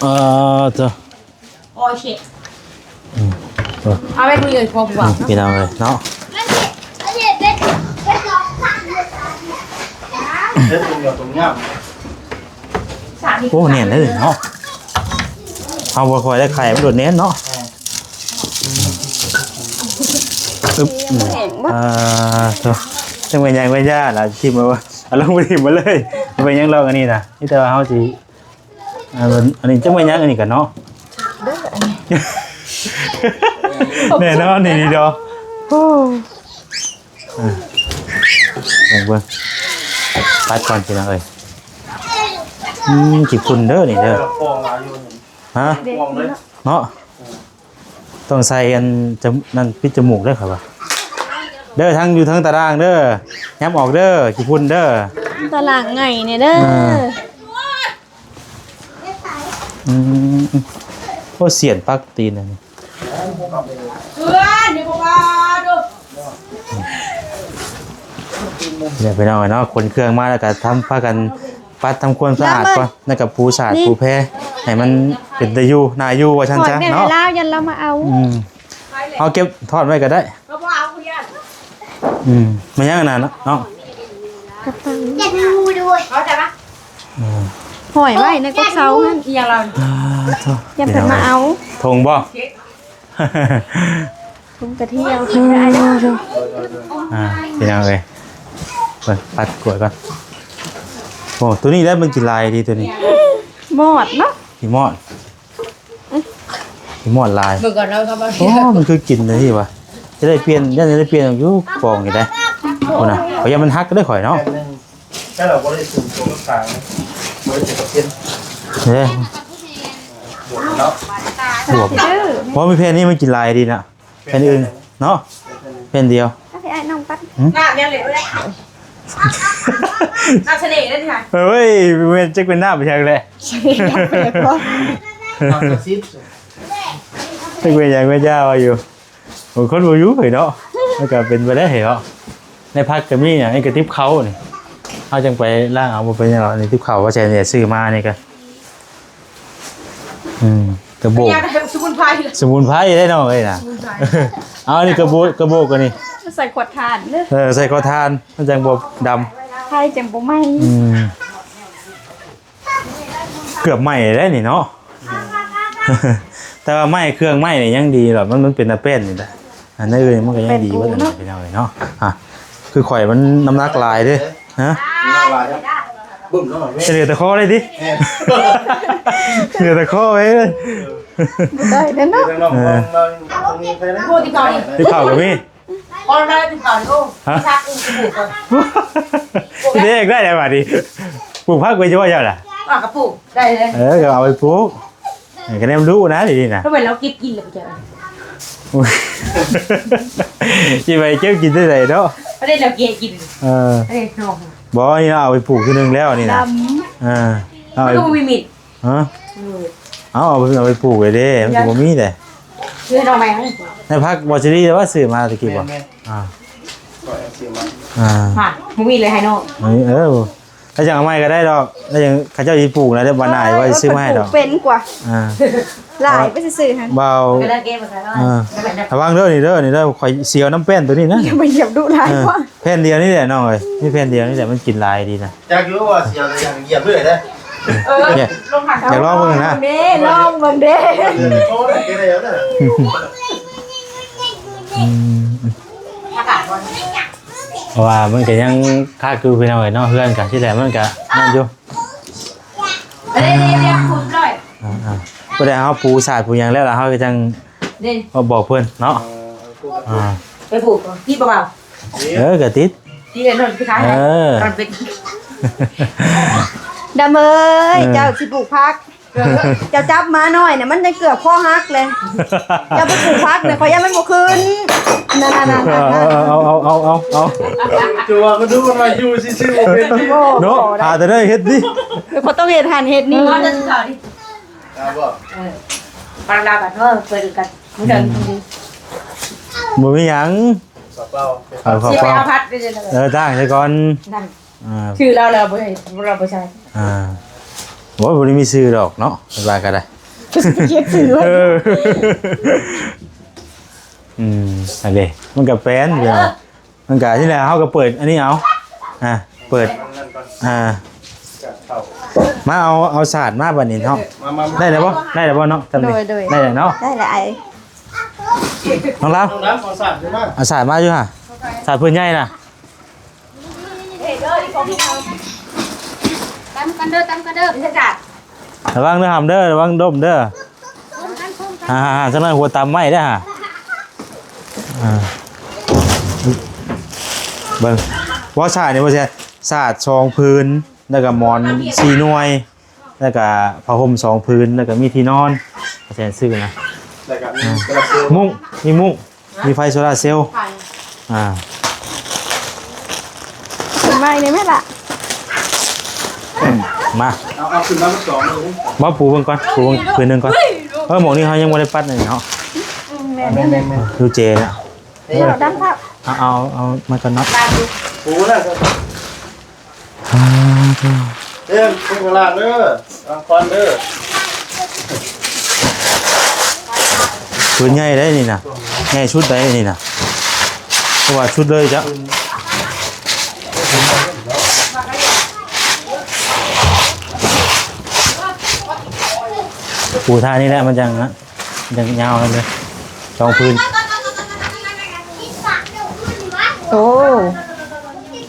ເອີ ເຈົ້າ ໂອເຄ ອືມ ເອົາໄວ້ມື້ອື່ນ ພໍຜູ້ບ່າວເນາະ ພີ່ນ້ອງເອີຍເນາະ ເຮັດຕົງຫຍັງຕົງຫຍັງ ໂອ້ ແໜ້ນເດ້ເນາະ ເຮົາບໍ່ຄ່ອຍໄດ້ໄຂ ມັນໂດດແໜ້ນເນາະ ອຶບ ອ່າ ໂທ້ ຈັ່ງແມ່ນຫຍັງແມ່ນຢາລະ ຖິ້ມເອົາ ເອົາລົງໄປຖິ້ມມາເລີຍ ເປັນຫຍັງລອກອັນນີ້ນະ ມີແຕ່ວ່າເຮົາຊິ ອັນ ອັນນີ້ຈັກແມ່ນຫຍັງ ອັນນີ້ກະເນາະ ເດີ້ ອັນນີ້ ແນ່ນອນນີ້ເນາະ ໂອ້ ອ່າ ເບິ່ງ ເບິ່ງ ປັດກ່ອນພີ່ນ້ອງເອີຍ ອືມ ຂີ້ຝຸ່ນເດີ້ນີ້ເດີ້ ຮະ ເນາະ ຕ້ອງໃສ່ອັນ ຈະ ນັ້ນ ປິດຈະມູກເດີ້ ຂ້ອຍວ່າ ເດີ້ ທັງຢູ່ເທິງຕາລ່າງເດີ້ ຫຍັບອອກເດີ້ ຂີ້ຝຸ່ນເດີ້ ຕາລ່າງໃຫຍ່ແດ່ເດີ້ ອ່າ. ອືມ ໂອ້ ສຽນປັກຕີນອັນນີ້ ເພື່ອນ ເດ ບໍ່ວ່າເດີ ເດ ພີ່ນ້ອງເນາະ. ຂົນເຄື່ອງມາແລ້ວກໍທຳ ພາກັນປັດທຳຄວາມສະອາດກ່ອນ ແລ້ວກໍປູສາດປູແພໃຫ້ມັນເປັນຕາຢູ່ ໜ້າຢູ່ວ່າຊັ້ນຊະເນາະ. ລາວ ຢ້ານລາວມາເອົາ ອືມ ເຮົາເກັບທອດໄວ້ກໍໄດ້ ກໍບໍ່ເອົາ ຢ້ານ ອືມ ແມ່ນຫຍັງອັນນັ້ນເນາະ ກະເປົາ ຢ້ານງູດ້ວຍ ເຂົ້າໃຈປະ? ອືມ ຫ້ອຍໄວ້ໃນກົກເຊົາຫັ້ນ ອີຫຍັງລາວນີ້ ອ່າ ໂທ້ ຢ້ານເພິ່ນມາເອົາ ຖົງບໍ່? ຖົງກະທຽວ ອ່າ ພີ່ນ້ອງເອີຍ ເບິ່ງ ປັດກວດກ່ອນ. ໂອ້ ໂຕນີ້ໄດ້ ມັນກິນຫຼາຍດີໂຕນີ້ ມອດເນາະ ຂີ້ມອດ ຂີ້ມອດຫຼາຍ. ເບິ່ງກ່ອນເນາະ ໂອ້ ມັນຄືກິນໄດ້ຫວະ ຈະໄດ້ປ່ຽນ ຢ້ານຈະໄດ້ປ່ຽນຢູ່ກະປອງນີ້ໄດ໋ ພຸ້ນນະ ຂ້ອຍຢ້ານມັນຫັກເດ້ຂ້ອຍເນາະ. ແມ່ນ ແຕ່ເຮົາບໍ່ໄດ້ສູງຕົວກັບສາງ ບໍ່ໄດ້ເປັນເປັນເດ້ ບວມເນາະ ບວມ ເອີ ບໍ່ມີແຜ່ນນີ້ ມັນກິນຫຼາຍດີນະ ແຜ່ນອື່ນເນາະ ແຜ່ນດຽວ ເອົາໃຫ້ອ້າຍນ້ອງປັດ ຫຶ ນ້ຳຍັງເຫຼືອຢູ່ເດ້ ນ້ຳສະເໜ່ເດ້ນີ້ຫາ ເອີຍ ແມ່ນຈັກເປັນນ້ຳໄປທາງແຫຼະ ນ້ຳກະຊິບ ຈັກເປັນຫຍັງແມ່ນຢາວ່າຢູ່. ບາງຄົນບໍ່ຢູ່ເຮີ້ຍເນາະ ມັນກໍເປັນໄປໄດ້ເນາະ. ໃນຜັກກໍມີຫຍັງ ນີ້ກະຕິບເຂົ້ານີ້ ເຮົາຈັ່ງໄປລ້າງເອົາ ບໍ່ເປັນຫຍັງດອກ. ນີ້ຕິບເຂົ້າວ່າແຊນເນຍຊື້ມານີ້ກະ ອືມ ກະໂບກ ສະໝຸນໄພ ສະໝຸນໄພໄດ໋ນ້ອງເອີຍນະ ສະໝຸນໄພ. ເອົາ ນີ້ກະໂບກ ກະໂບກອັນນີ້ ໃສ່ຂວດຖ່ານເດີ ເອີ ໃສ່ຂວດຖ່ານ ມັນຈັ່ງບໍ່ດຳ ໄຟຈັ່ງບໍ່ໄໝ້ ອືມ. ເກືອບໄໝ້ແລ້ວນີ້ເນາະ ແຕ່ວ່າໄມ້ ເຄື່ອງໄມ້ນີ້ຍັງດີດອກ ມັນ ມັນເປັນຕາແປ້ນນີ້ແຫຼະ ອັນອື່ນມັນກໍຍັງດີເບິດ ເປັນປູເນາະ ພີ່ນ້ອງເອີຍເນາະ. ອ່ະ ຄືຂ້ອຍມັນນ້ຳໜັກຫຼາຍເດ້ ຮະ ນ້ຳໜັກຫຼາຍ ບຶ້ມເນາະ ຈະເຫຼືອແຕ່ຄໍເລີຍຕິ ແມ່ນ ເຫຼືອແຕ່ຄໍໄວ້ເລີຍ ບໍ່ໄດ້ເດ້ເນາະ ເອີ ຕິບເຂົ້າກໍມີ ກ່ອນມາແລ້ວກິນເຂົ້ານີ້ ໂອ້ ຮະ ຊັກອີກ ຊິເຮັດໄດ້ແລ້ວບາດນີ້ ປູກຜັກໄວ້ຢູ່ບໍ່ເຈົ້າລະ? ອ່າ ກໍປູກໄດ້ເລີຍ ເອີ ກໍເອົາໄປປູກ ກໍແນມດຸນະ ດີໆນະ ກໍແມ່ນລາວເກັບກິນແລ້ວເຈົ້າ ຊິໄປເກັບກິນໄດ້ໃດເນາະ ບໍ່ໄດ້ລາວເກັບກິນ ເອີ ເອີ ບໍ່ ນີ້ເອົາໄປປູກທີໜຶ່ງແລ້ວນີ້ນະ ດຳ ເອີ ເອົາໄປ ມັນກໍບໍ່ມີມີດ ຮະ ເອີ ເອົາ ເອົາໄປ ເອົາໄປປູກໄວ້ເດ້ ມັນກໍບໍ່ມີເດ້ ຊື້ໃຫ້ນ້ອງໃໝ່ ໃນຜັກບໍຊີຣີ ແຕ່ວ່າຊື້ມາຕະກີ້ບໍ ແມ່ນໆ ອ່າ ຂ້ອຍເອົາຊື້ມາ ອ່າ ຫາ ບໍ່ມີເລີຍໃຫ້ນ້ອງ ເອີ ເອີ ເຂົາເຈົ້າເອົາໃໝ່ກໍໄດ້ດອກ ເຂົາເຈົ້າຊິປູກນະ ແຕ່ວ່າໜ້າວ່າຊິຊື້ມາໃຫ້ດອກ ເປັນກວ່າ ອ່າ ຫຼາຍໄປຊື່ໆຫັ້ນ ເບົາ ກໍໄດ້ເກັບມາໃສ່ ອ່າ ລະວັງເດີ ນີ້ເດີ ນີ້ເດີ ຂ້ອຍສຽວນຳແປ້ນໂຕນີ້ນະ ຢ່າໄປຢຽບດຸຫຼາຍ ເອີ ເນາະ. ແຜ່ນດຽວນີ້ແຫຼະນ້ອງເອີຍ ມີແຜ່ນດຽວນີ້ແຫຼະ ມັນກິນຫຼາຍດີນະ ຈັກຢູ່ວ່າສຽວແຕ່ຢ່າງຢຽບເລີຍເດ້ ເອີ ຢາກ ຢາກລອງເບິ່ງນະ ເດ້ ລອງເບິ່ງເດ້ ອືມ ໂອ້ຍ ເກັບໄດ້ແລ້ວເດີ ອືມ ອາກາດຮ້ອນ ເພາະວ່າມັນກໍຍັງຄັກຢູ່ພີ່ນ້ອງເອີຍເນາະ ເຮືອນກໍທີ່ແຫຼະມັນກໍນັ້ນຢູ່ ເອີ ເອີ ເອີ ອ່າໆ ຜູ້ໃດເຮົາປູສາດປູຫຍັງແລ້ວລະ ເຮົາກໍຈັ່ງ ເດ້ ມາບອກເພິ່ນເນາະ ເອີ ອ່າ ໄປປູກຕິດບໍ່ບ່າວ ເອີ ກະຕິດ ຕິດແນ່ນອນ ຄືຂາຍ ເອີ ມັນເປັນ ດຳເອີຍ ເອີ ເຈົ້າຊິປູກຜັກ ເຈົ້າຈັບໝານ້ອຍນະ ມັນຍັງເກືອບຄໍຫັກເລີຍ ເຈົ້າໄປປູກຜັກນະ ຂ້ອຍຢ້ານມັນບໍ່ຂຶ້ນ ນັ້ນໆໆ ເອົາ ເອົາ ເອົາ ເອົາ ເຈົ້າວ່າກໍດູມັນວ່າຢູ່ຊື່ໆ ບໍ່ເປັນເນາະ ບໍ່ໄດ້ ຫາແຕ່ໄດ້ເຮັດນີ້ ເອີ ເຂົາຕ້ອງເຮັດຫັ້ນເຮັດນີ້ ເອີ ເອົາບໍ່ ເອີ ປານລາວກັນເນາະ ເປີດກັນ ອືມ ບໍ່ມີຫຍັງ ເອົາເຂົ້າເປົ່າ ຊິໄປເອົາຜັດໄປເລີຍ ເອີ ຕັ້ງໃສ່ກ່ອນ ຕັ້ງ ອ່າ ຊື່ລາວແລ້ວບໍ່ໃຫ້ ລາວບໍ່ໃສ່ ອ່າ ໂອ້ຍ ບໍ່ໄດ້ມີຊື່ດອກເນາະ ວ່າກໍໄດ້ ຂຽນຊື່ໄວ້ ເອີ ອືມ ອັນນີ້ ມັນກໍແປນຢູ່ ມັນກະທີ່ແຫຼະ ເຮົາກໍເປີດອັນນີ້ເອົາ ອ່າ ເປີດ ອ່າ ມາເອົາ ເອົາສາດມາບັດນີ້ເນາະ ມາ ມາ ໄດ້ແລ້ວບໍ່? ໄດ້ແລ້ວບໍ່ເນາະ? ຈຳນີ້ ໂດຍ ໂດຍ ໄດ້ແລ້ວເນາະ ໄດ້ແລ້ວອ້າຍ ນ້ອງລາວ ນ້ອງລາວ ເອົາສາດມາ ເອົາສາດມາຢູ່ຫາ ສາດພື້ນໃຫຍ່ນະ ຕຳກັນເດີ ຕຳກັນເດີ ລະວັງເດີຫຳເດີ ລະວັງດົມເດີ ອ່າ ຈັ່ງນັ້ນຫົວຕຳໄມ້ເດີຫາ ອ່າ ເບິ່ງ ບໍ່ສາດນີ້ບໍ່ແຊນ ສາດສອງຜືນ ແລ້ວກໍໝອນສີ່ໜ່ວຍ ແລ້ວກໍຜ້າຫົ່ມສອງຜືນ ແລ້ວກໍມີທີ່ນອນ ແຊນຊື້ນະ ແລ້ວກໍມີ ອ່າ ໂຊລາເຊວ ມຸ້ງ ມີມຸ້ງ ມີໄຟໂຊລາເຊວ ໄຟ ອ່າ ຂຶ້ນມາອີກນີ້ແມ່ນລະ ອືມ ມາ ເອົາ ເອົາຂຶ້ນມາສອງເລີຍ ບໍ່ ປູເບິ່ງກ່ອນ ປູເບິ່ງພື້ນໜຶ່ງກ່ອນ. ເອີ ໝ່ອງນີ້ເຮົາຍັງບໍ່ໄດ້ປັດເນາະ. ອືມ ແມ່ນໆ ແມ່ນໆ ຢູ່ເຈນະ. ເອົາ ເອົາ ເອົາມາກ່ອນເນາະ ປູແລ້ວ. ອ່າ ເອີ ເພິ່ນກະລ້າງເດີ ລ້າງຄວັນເດີ. ປືນໃຫຍ່ໄດ໋ນີ້ນະ ໃຫຍ່ສຸດໄດ໋ນີ້ນະ ເພາະວ່າສຸດເລີຍຈ້ະ. ປູທ່ານີ້ແຫຼະ ມັນຈັ່ງນະ ຍັງຍາວນັ້ນເດ້ ສອງພື້ນ. ໂອ້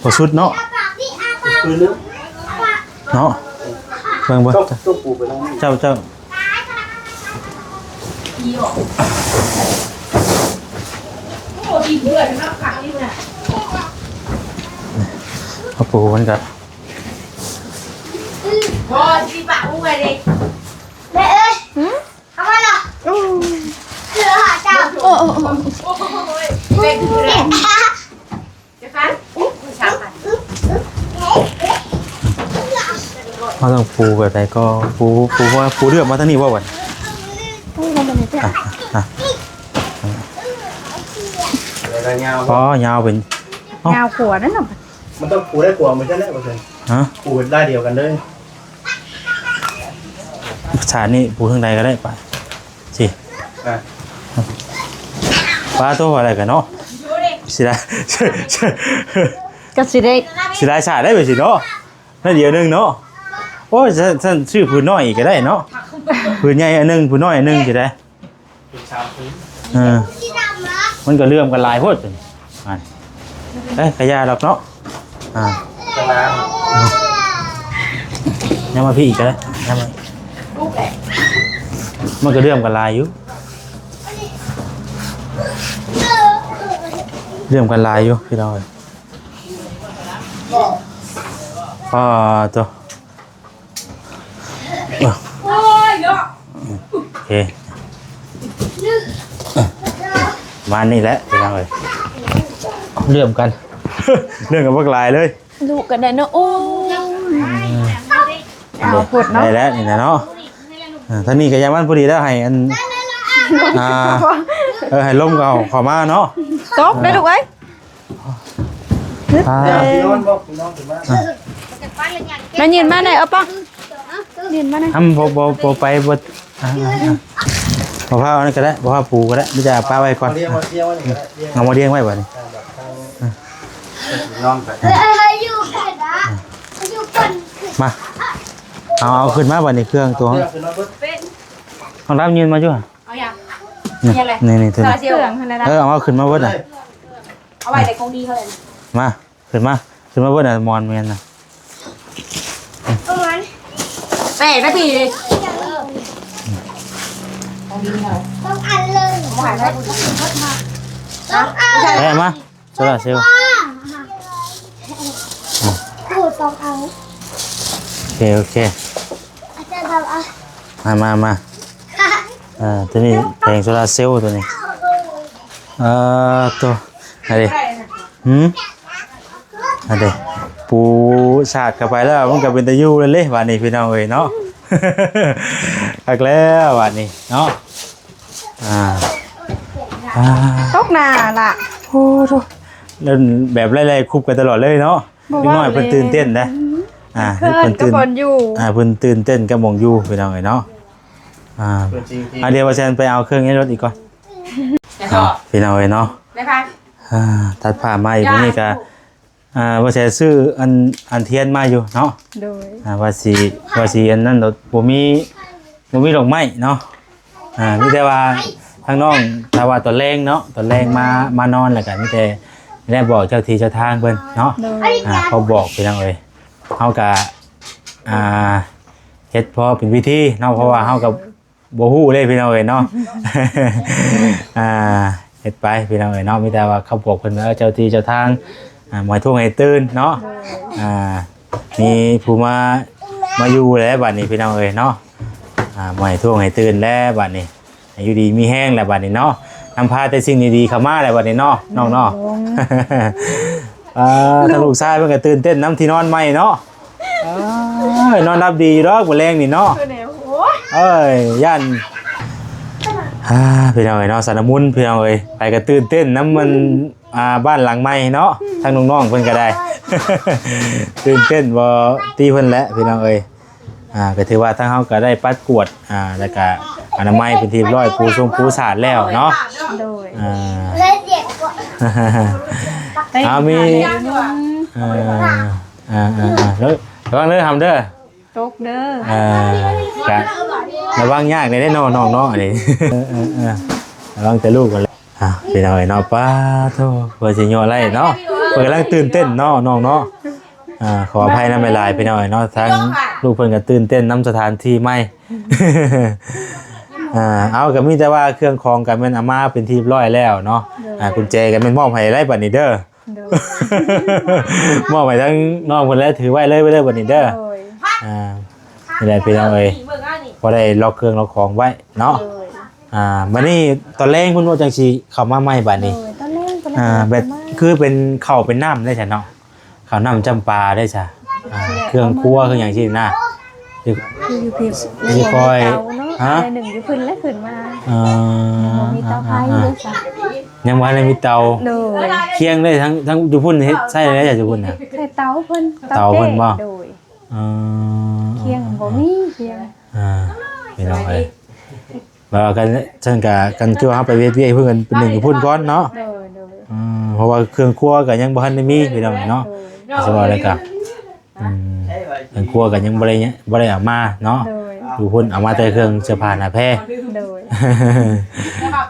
ບໍ່ສຸດເນາະ ເນາະ ເບິ່ງ ເບິ່ງ ເຈົ້າ ເຈົ້າ ເອົາປູມັນກະ ແມ່ເອີຍ ຫືມ? ເອົາມາເນາະ ອືມ ຄືເຮົາເຈົ້າ ໂອ້ ໂອ້ ໂອ້ ໂອ້ຍ ເປັນເລື່ອງ ເຮົາຕ້ອງປູແບບໃດກໍ ປູ ປູວ່າ ປູເລື່ອມມາທາງນີ້ບໍ່ບັດ ປູມາບັດນີ້ ອ່ະ ອ່ະ ອ່ະ ຍາວ ອໍ ຍາວເປັນ ເອົ້າ ຍາວກວ່ານັ້ນນະ ມັນຕ້ອງປູໄດ້ກວ່າ ບໍ່ຊັ້ນແຫຼະ ບໍ່ຊັ້ນ ຮະ ປູເຮັດລາຍດຽວກັນເລີຍ. ສາດນີ້ປູທາງໃດກໍໄດ້ປະ ຊິ ອ່ະ ປາໂຕວ່າໄດ້ກັນເນາະ ຊິໄດ້ ກໍຊິໄດ້ ຊິໄດ້ສາດໄດ້ໄປຊິເນາະ ໜ້ອຍດຽວໜຶ່ງເນາະ. ໂອ້ຍ ຊັ້ນ ຊັ້ນຊື້ຜືນນ້ອຍອີກກໍໄດ້ເນາະ ຜືນໃຫຍ່ອັນໜຶ່ງ ຜືນນ້ອຍອັນໜຶ່ງຊິໄດ້. ເອີ ມັນກໍເລື່ອມກັນຫຼາຍໂພດ ອ່າ ເອີຍ ກະຢ່າດອກເນາະ ອ່າ ຍັງມາພີ້ອີກກໍໄດ້ ຍັງມາ ມັນກໍເລື່ອມກັນຫຼາຍຢູ່ ເລື່ອມກັນຫຼາຍຢູ່ພີ່ນ້ອງເອີຍ. ປາໂຕ ໂອ້ຍເນາະ ໂອເຄ ປະມານນີ້ແຫຼະພີ່ນ້ອງເອີຍ ເລື່ອມກັນ ເລື່ອມກັນບັກຫຼາຍເລີຍ ດຸກັນໄດ້ເນາະ. ໂອ້ຍ ເອົາໂພດເນາະ ໄດ້ແລ້ວນີ້ນະເນາະ. ອ່າ ທາງນີ້ກໍຢ່າມັນພໍດີແລ້ວ ໃຫ້ອັນ ອ່າ ເອີ ໃຫ້ລົມເຂົ້າ ເຂົ້າມາເນາະ ຕົກເດີລູກເອີຍ. ອ່າ ພີ່ນ້ອງບອກ ພີ່ນ້ອງຂຶ້ນມາ ອ່າ ມາຢືນມາໜ່ອຍ ເອົາປ້ອງ ຢືນມາໜ່ອຍ ອຳ ບໍ່ ບໍ່ ບໍ່ໄປ ບໍ່ ອ່າ ອ່າ ອ່າ ບໍ່ພາອັນນັ້ນກໍໄດ້ ບໍ່ພາປູກໍໄດ້ ມີແຕ່ປະໄວ້ກ່ອນ ເອົາມາລຽງໄວ້ ເອົາມາລຽງໄວ້ບັດນີ້ ອ່າ ນອນໄປ ມາ ເອົາ ເອົາຂຶ້ນມາບັດນີ້ ເຄື່ອງຕົວ ເອົາຂຶ້ນມາເບິດ ຂອງດຳຢືນມາຢູ່ ເອົາຫຍັງ ນີ້ ນີ້ ນີ້ ໂຊລາເຊວ ເຄື່ອງຫັ້ນແຫຼະ ເອີ ເອົາ ເອົາຂຶ້ນມາເບິດນະ ເອົາໄວ້ໃນຂອງດີເຂົາເລີຍ ມາ ຂຶ້ນມາ ຂຶ້ນມາເບິດນະ ໝອນແມ່ນນະ ປະມານ ແປກນາທີເລີຍ ຂອງດີເຮົາ ຕ້ອງອັນເລີຍ ບໍ່ໃຫ້ໃຜຜູ້ອື່ນເບິດມາ ຕ້ອງເອົາ ແປກມາ ໂຊລາເຊວ ໂອ້ ຕ້ອງເອົາ ໂອເຄ ໂອເຄ ອາຈານເອົາ ມາ ມາ ມາ ອ່າ ຕົວນີ້ແຜງໂຊລາເຊວຕົວນີ້ ເອີ ໂຕ ອັນນີ້ ຫືມ ອັນນີ້ ປູສາດເຂົ້າໄປແລ້ວ ມັນກໍເປັນຕາຢູ່ແລ້ວເດ້ ບາດນີ້ພີ່ນ້ອງເອີຍເນາະ ຄັກແລ້ວບາດນີ້ເນາະ ອ່າ ອ່າ ຕົກໜ້າລະ ໂອ້ໂທ ແລ້ວແບບໄລ່ໆຄຸບກັນຕະຫຼອດເລີຍເນາະ ເດັກນ້ອຍເພິ່ນຕື່ນເຕັ້ນເດ້ ອືມ ອ່າ ເພິ່ນຕື່ນ ອ່າ ເພິ່ນຕື່ນເຕັ້ນກັບໝ່ອງຢູ່ ພີ່ນ້ອງເອີຍເນາະ ອ່າ ອ່າ ດຽວວ່າແຊນໄປເອົາເຄື່ອງໃນລົດອີກກ່ອນ ພີ່ນ້ອງເອີຍເນາະ ອ່າ ຕັດພາບມາອີກ ມື້ນີ້ກະ ອ່າ ວ່າແຊນຊື້ອັນ ອັນທຽນມາຢູ່ເນາະ ໂດຍ ອ່າ ວ່າຊິ ວ່າຊິອັນນັ້ນ ບໍ່ມີ ບໍ່ມີດອກໄມ້ເນາະ ອ່າ ມີແຕ່ວ່າທາງນ້ອງ ຖ້າວ່າຕອນແລງເນາະ ຕອນແລງມາ ມານອນແລ້ວກະມີແຕ່ໄດ້ບອກເຈົ້າທີ່ເຈົ້າທາງເພິ່ນເນາະ ໂດຍ ອ່າ ເຂົາບອກ ພີ່ນ້ອງເອີຍ ເຮົາກະ ອ່າ ເຮັດພໍເປັນພິທີເນາະ ເພາະວ່າເຮົາກະ ໂດຍ ບໍ່ຮູ້ເລີຍ ພີ່ນ້ອງເອີຍເນາະ ອ່າ ເຮັດໄປ ພີ່ນ້ອງເອີຍເນາະ ມີແຕ່ວ່າເຂົາບອກເພິ່ນວ່າ ເອີ ເຈົ້າທີ່ເຈົ້າທາງ ອ່າ ໝາຍທວງໃຫ້ຕື່ນເນາະ ໂດຍ ອ່າ ມີຜູ້ມາ ມາຢູ່ແລ້ວບາດນີ້ ພີ່ນ້ອງເອີຍເນາະ ອ່າ ໝາຍທວງໃຫ້ຕື່ນແລ້ວບາດນີ້ ໃຫ້ຢູ່ດີມີແຮງແລ້ວບາດນີ້ເນາະ ນຳພາແຕ່ສິ່ງດີໆເຂົ້າມາແລ້ວບາດນີ້ເນາະ ນ້ອງເນາະ ໂດຍ ອ່າ ທາງລູກຊາຍເພິ່ນກໍຕື່ນເຕັ້ນນຳທີ່ນອນໃໝ່ເນາະ ອ່າ ເອີຍ ນອນຫຼັບດີຢູ່ດອກມື້ແລງນີ້ເນາະ. ຄືແນວ ໂອ້ຍ ເອີຍ ຢ້ານ ອ່າ ພີ່ນ້ອງເອີຍເນາະ ສາວນ້ຳມົນ ພີ່ນ້ອງເອີຍ ໄປກໍຕື່ນເຕັ້ນນຳມັນ ອ່າ ບ້ານຫຼັງໃໝ່ເນາະ ທາງນ້ອງໆເພິ່ນກໍໄດ້ ຕື່ນເຕັ້ນບໍ່ຕິເພິ່ນແຫຼະ ພີ່ນ້ອງເອີຍ. ອ່າ ກໍຖືວ່າທາງເຮົາກໍໄດ້ປັດກວາດ ອ່າ ແລ້ວກໍອະນາໄມເປັນທີ່ຮຽບຮ້ອຍ ປູຊົງປູສາດແລ້ວເນາະ. ໂດຍ ອ່າ ເຮົາມີ ເອີ ອ່າໆໆ ລະ ລະວັງເດີ ຫຳເດີ ຕົກເດີ. ເອີ ກະລະວັງຍາກແດ່ເນາະ ນ້ອງເນາະ ອັນນີ້ ເອີໆໆ ລະວັງແຕ່ລູກຫັ້ນແຫຼະ. ອ່າ ພີ່ນ້ອງເອີຍເນາະ ປ້າໂທ້ ເພື່ອຊິຍໍໄດ້ເນາະ ເພິ່ນກຳລັງຕື່ນເຕັ້ນເນາະ ນ້ອງເນາະ. ອ່າ ຂໍອະໄພນຳຫຼາຍໆ ພີ່ນ້ອງເອີຍເນາະ ທາງລູກເພິ່ນກໍຕື່ນເຕັ້ນນຳສະຖານທີ່ໃໝ່. ອ່າ ເອົາ ກໍມີແຕ່ວ່າເຄື່ອງຂອງກໍແມ່ນເອົາມາເປັນທີ່ຮຽບຮ້ອຍແລ້ວເນາະ. ໂດຍ ອ່າ ກຸນແຈກໍແມ່ນມອບໃຫ້ໄດ້ບັດນີ້ເດີ. ໂດຍ ມອບໃຫ້ທາງນ້ອງເພິ່ນແລ້ວ ຖືໄວ້ເລີຍ ໄວ້ເລີຍບັດນີ້ເດີ. ໂດຍ ອ່າ ນີ້ແຫຼະ ພີ່ນ້ອງເອີຍ ພໍໄດ້ລັອກເຄື່ອງລັອກຂອງໄວ້ເນາະ. ໂດຍ ອ່າ ບັດນີ້ຕອນແລງເພິ່ນວ່າຈັ່ງຊິເຂົ້າມາໃໝ່ບັດນີ້. ໂດຍ ຕອນແລງ ຕອນແລງ ອ່າ ເຂົ້າມາ ແບບຄືເປັນເຂົ້າເປັນນ້ຳໄດ້ຊະເນາະ ເຂົ້ານ້ຳຈຳປາໄດ້ຊະ. ອ່າ ເຄື່ອງຄົວເຄື່ອງຫຍັງຊີ້ນະ ຄືຢູ່ພີ້ ຊິຄ່ອຍ ເຕົາເນາະ ຮະ ອັນໜຶ່ງຢູ່ພຸ້ນແລ້ວຂຶ້ນມາ. ເອີ ຍັງບໍ່ມີເຕົາໄຟເດ້ຊະ ຍັງບໍ່ທັນໄດ້ມີເຕົາ. ໂດຍ ຄຽງໄດ້ ທັງ ທັງຢູ່ພຸ້ນເຮັດໃຊ້ໄດ້ຢູ່ພຸ້ນນະ ໃຊ້ເຕົາເພິ່ນ ເຕົາເພິ່ນບໍ່? ໂດຍ ເອີ ຄຽງບໍ່ມີ ຄຽງ ອ່າ ພີ່ນ້ອງເອີຍ ແບບວ່າກັນ ຊັ້ນກະ ກັນຄືວ່າເຮົາໄປເຮັດວຽກເພິ່ນ ກັນເປັນໜຶ່ງຢູ່ພຸ້ນກ່ອນເນາະ. ໂດຍ ໂດຍ ອືມ ເພາະວ່າເຄື່ອງຄົວກໍຍັງບໍ່ທັນໄດ້ມີ ພີ່ນ້ອງເນາະ. ໂດຍ ຊິວ່າແລ້ວກໍ ອືມ ເຄື່ອງຄົວກໍຍັງບໍ່ໄດ້ ບໍ່ໄດ້ເອົາມາເນາະ. ໂດຍ ຢູ່ພຸ້ນເອົາມາແຕ່ເຄື່ອງເສື້ອຜ້າໜ້າແພ. ໂດຍ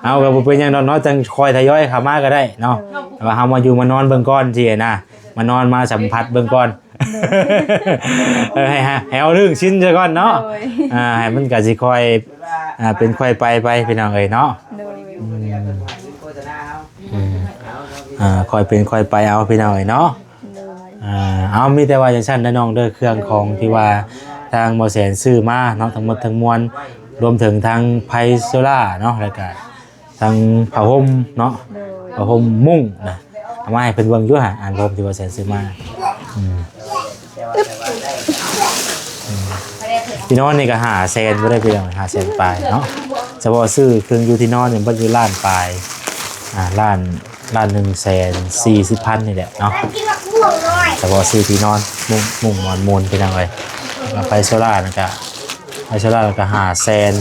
ເອົາ ກໍບໍ່ເປັນຫຍັງດອກເນາະ ຈັ່ງຄ່ອຍທະຍອຍເຂົ້າມາກໍໄດ້ເນາະ. ໂດຍ ແຕ່ວ່າເຮົາມາຢູ່ມານອນເບິ່ງກ່ອນຊີ້ນະ ມານອນມາສຳຜັດເບິ່ງກ່ອນ. ໂດຍ ເອີ ໃຫ້ ໃຫ້ ໃຫ້ເຮົາລຶ້ງຊິນຊະກ່ອນເນາະ. ໂດຍ ອ່າ ໃຫ້ມັນກະຊິຄ່ອຍ ອ່າ ເປັນຄ່ອຍໄປໄປ ພີ່ນ້ອງເອີຍເນາະ. ໂດຍ ອືມ ອືມ ອ່າ ຄ່ອຍເປັນຄ່ອຍໄປເອົາ ພີ່ນ້ອງເອີຍເນາະ. ໂດຍ ອ່າ ເອົາ ມີແຕ່ວ່າຈັ່ງຊັ້ນເດີນ້ອງເດີ ເຄື່ອງຂອງທີ່ວ່າທາງບໍ່ແສນຊື້ມາເນາະ ທັງໝົດທັງມວນ ລວມເຖິງທັງໄຟໂຊລ້າເນາະ ແລ້ວກະ ທັງຜ້າຫົ່ມເນາະ. ໂດຍ ຜ້າຫົ່ມມຸ້ງນະ ເອົາມາໃຫ້ເພິ່ນເບິ່ງຢູ່ຫະ ອັນຜ້າຫົ່ມທີ່ວ່າແສນຊື້ມາ. ອືມ ອືມ ທີ່ນອນນີ້ກໍຫ້າແສນບໍ່ໄດ້ ພີ່ນ້ອງ ຫ້າແສນປາຍເນາະ. ສະເພາະຊື້ເຄື່ອງຢູ່ທີ່ນອນນີ້ເບິດຢູ່ລ້ານປາຍ ອ່າ ລ້ານ ລ້ານໜຶ່ງແສນສີ່ສິບພັນນີ້ແຫຼະເນາະ. ສະເພາະຊື້ທີ່ນອນ ມຸ້ງ ມຸ້ງໝອນມຸ້ງ ພີ່ນ້ອງເອີຍ ແລ້ວໄຟໂຊລ້ານັ້ນກະ ໄຟໂຊລ້າກໍຫ້າແສນ.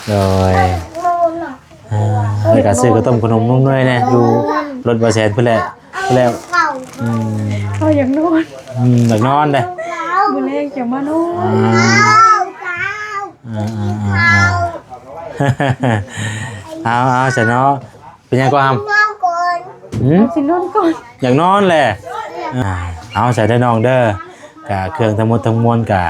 ໂດຍ ອ່າ ແລ້ວກໍຊື້ເຂົ້າຕົ້ມເຂົ້າໜົມນົມເນີຍແດ່ ຢູ່ລົດບໍ່ແສນພຸ້ນແຫຼະ ແລ້ວ ອືມ ເຂົາຢາກນອນ ອືມ ຢາກນອນເດ້ ມື້ແລງຈະມານອນ. ອ່າ ອ່າໆໆ ເອົາໆ ຊະເນາະ. ເປັນຫຍັງກໍຫຳ? ຫືມ? ຊິນອນກ່ອນ ຢາກນອນແຫຼະ. ອ່າ ເອົາ ໃສ່ເດີນ້ອງເດີ ກະເຄື່ອງທັງໝົດທັງມວນກະ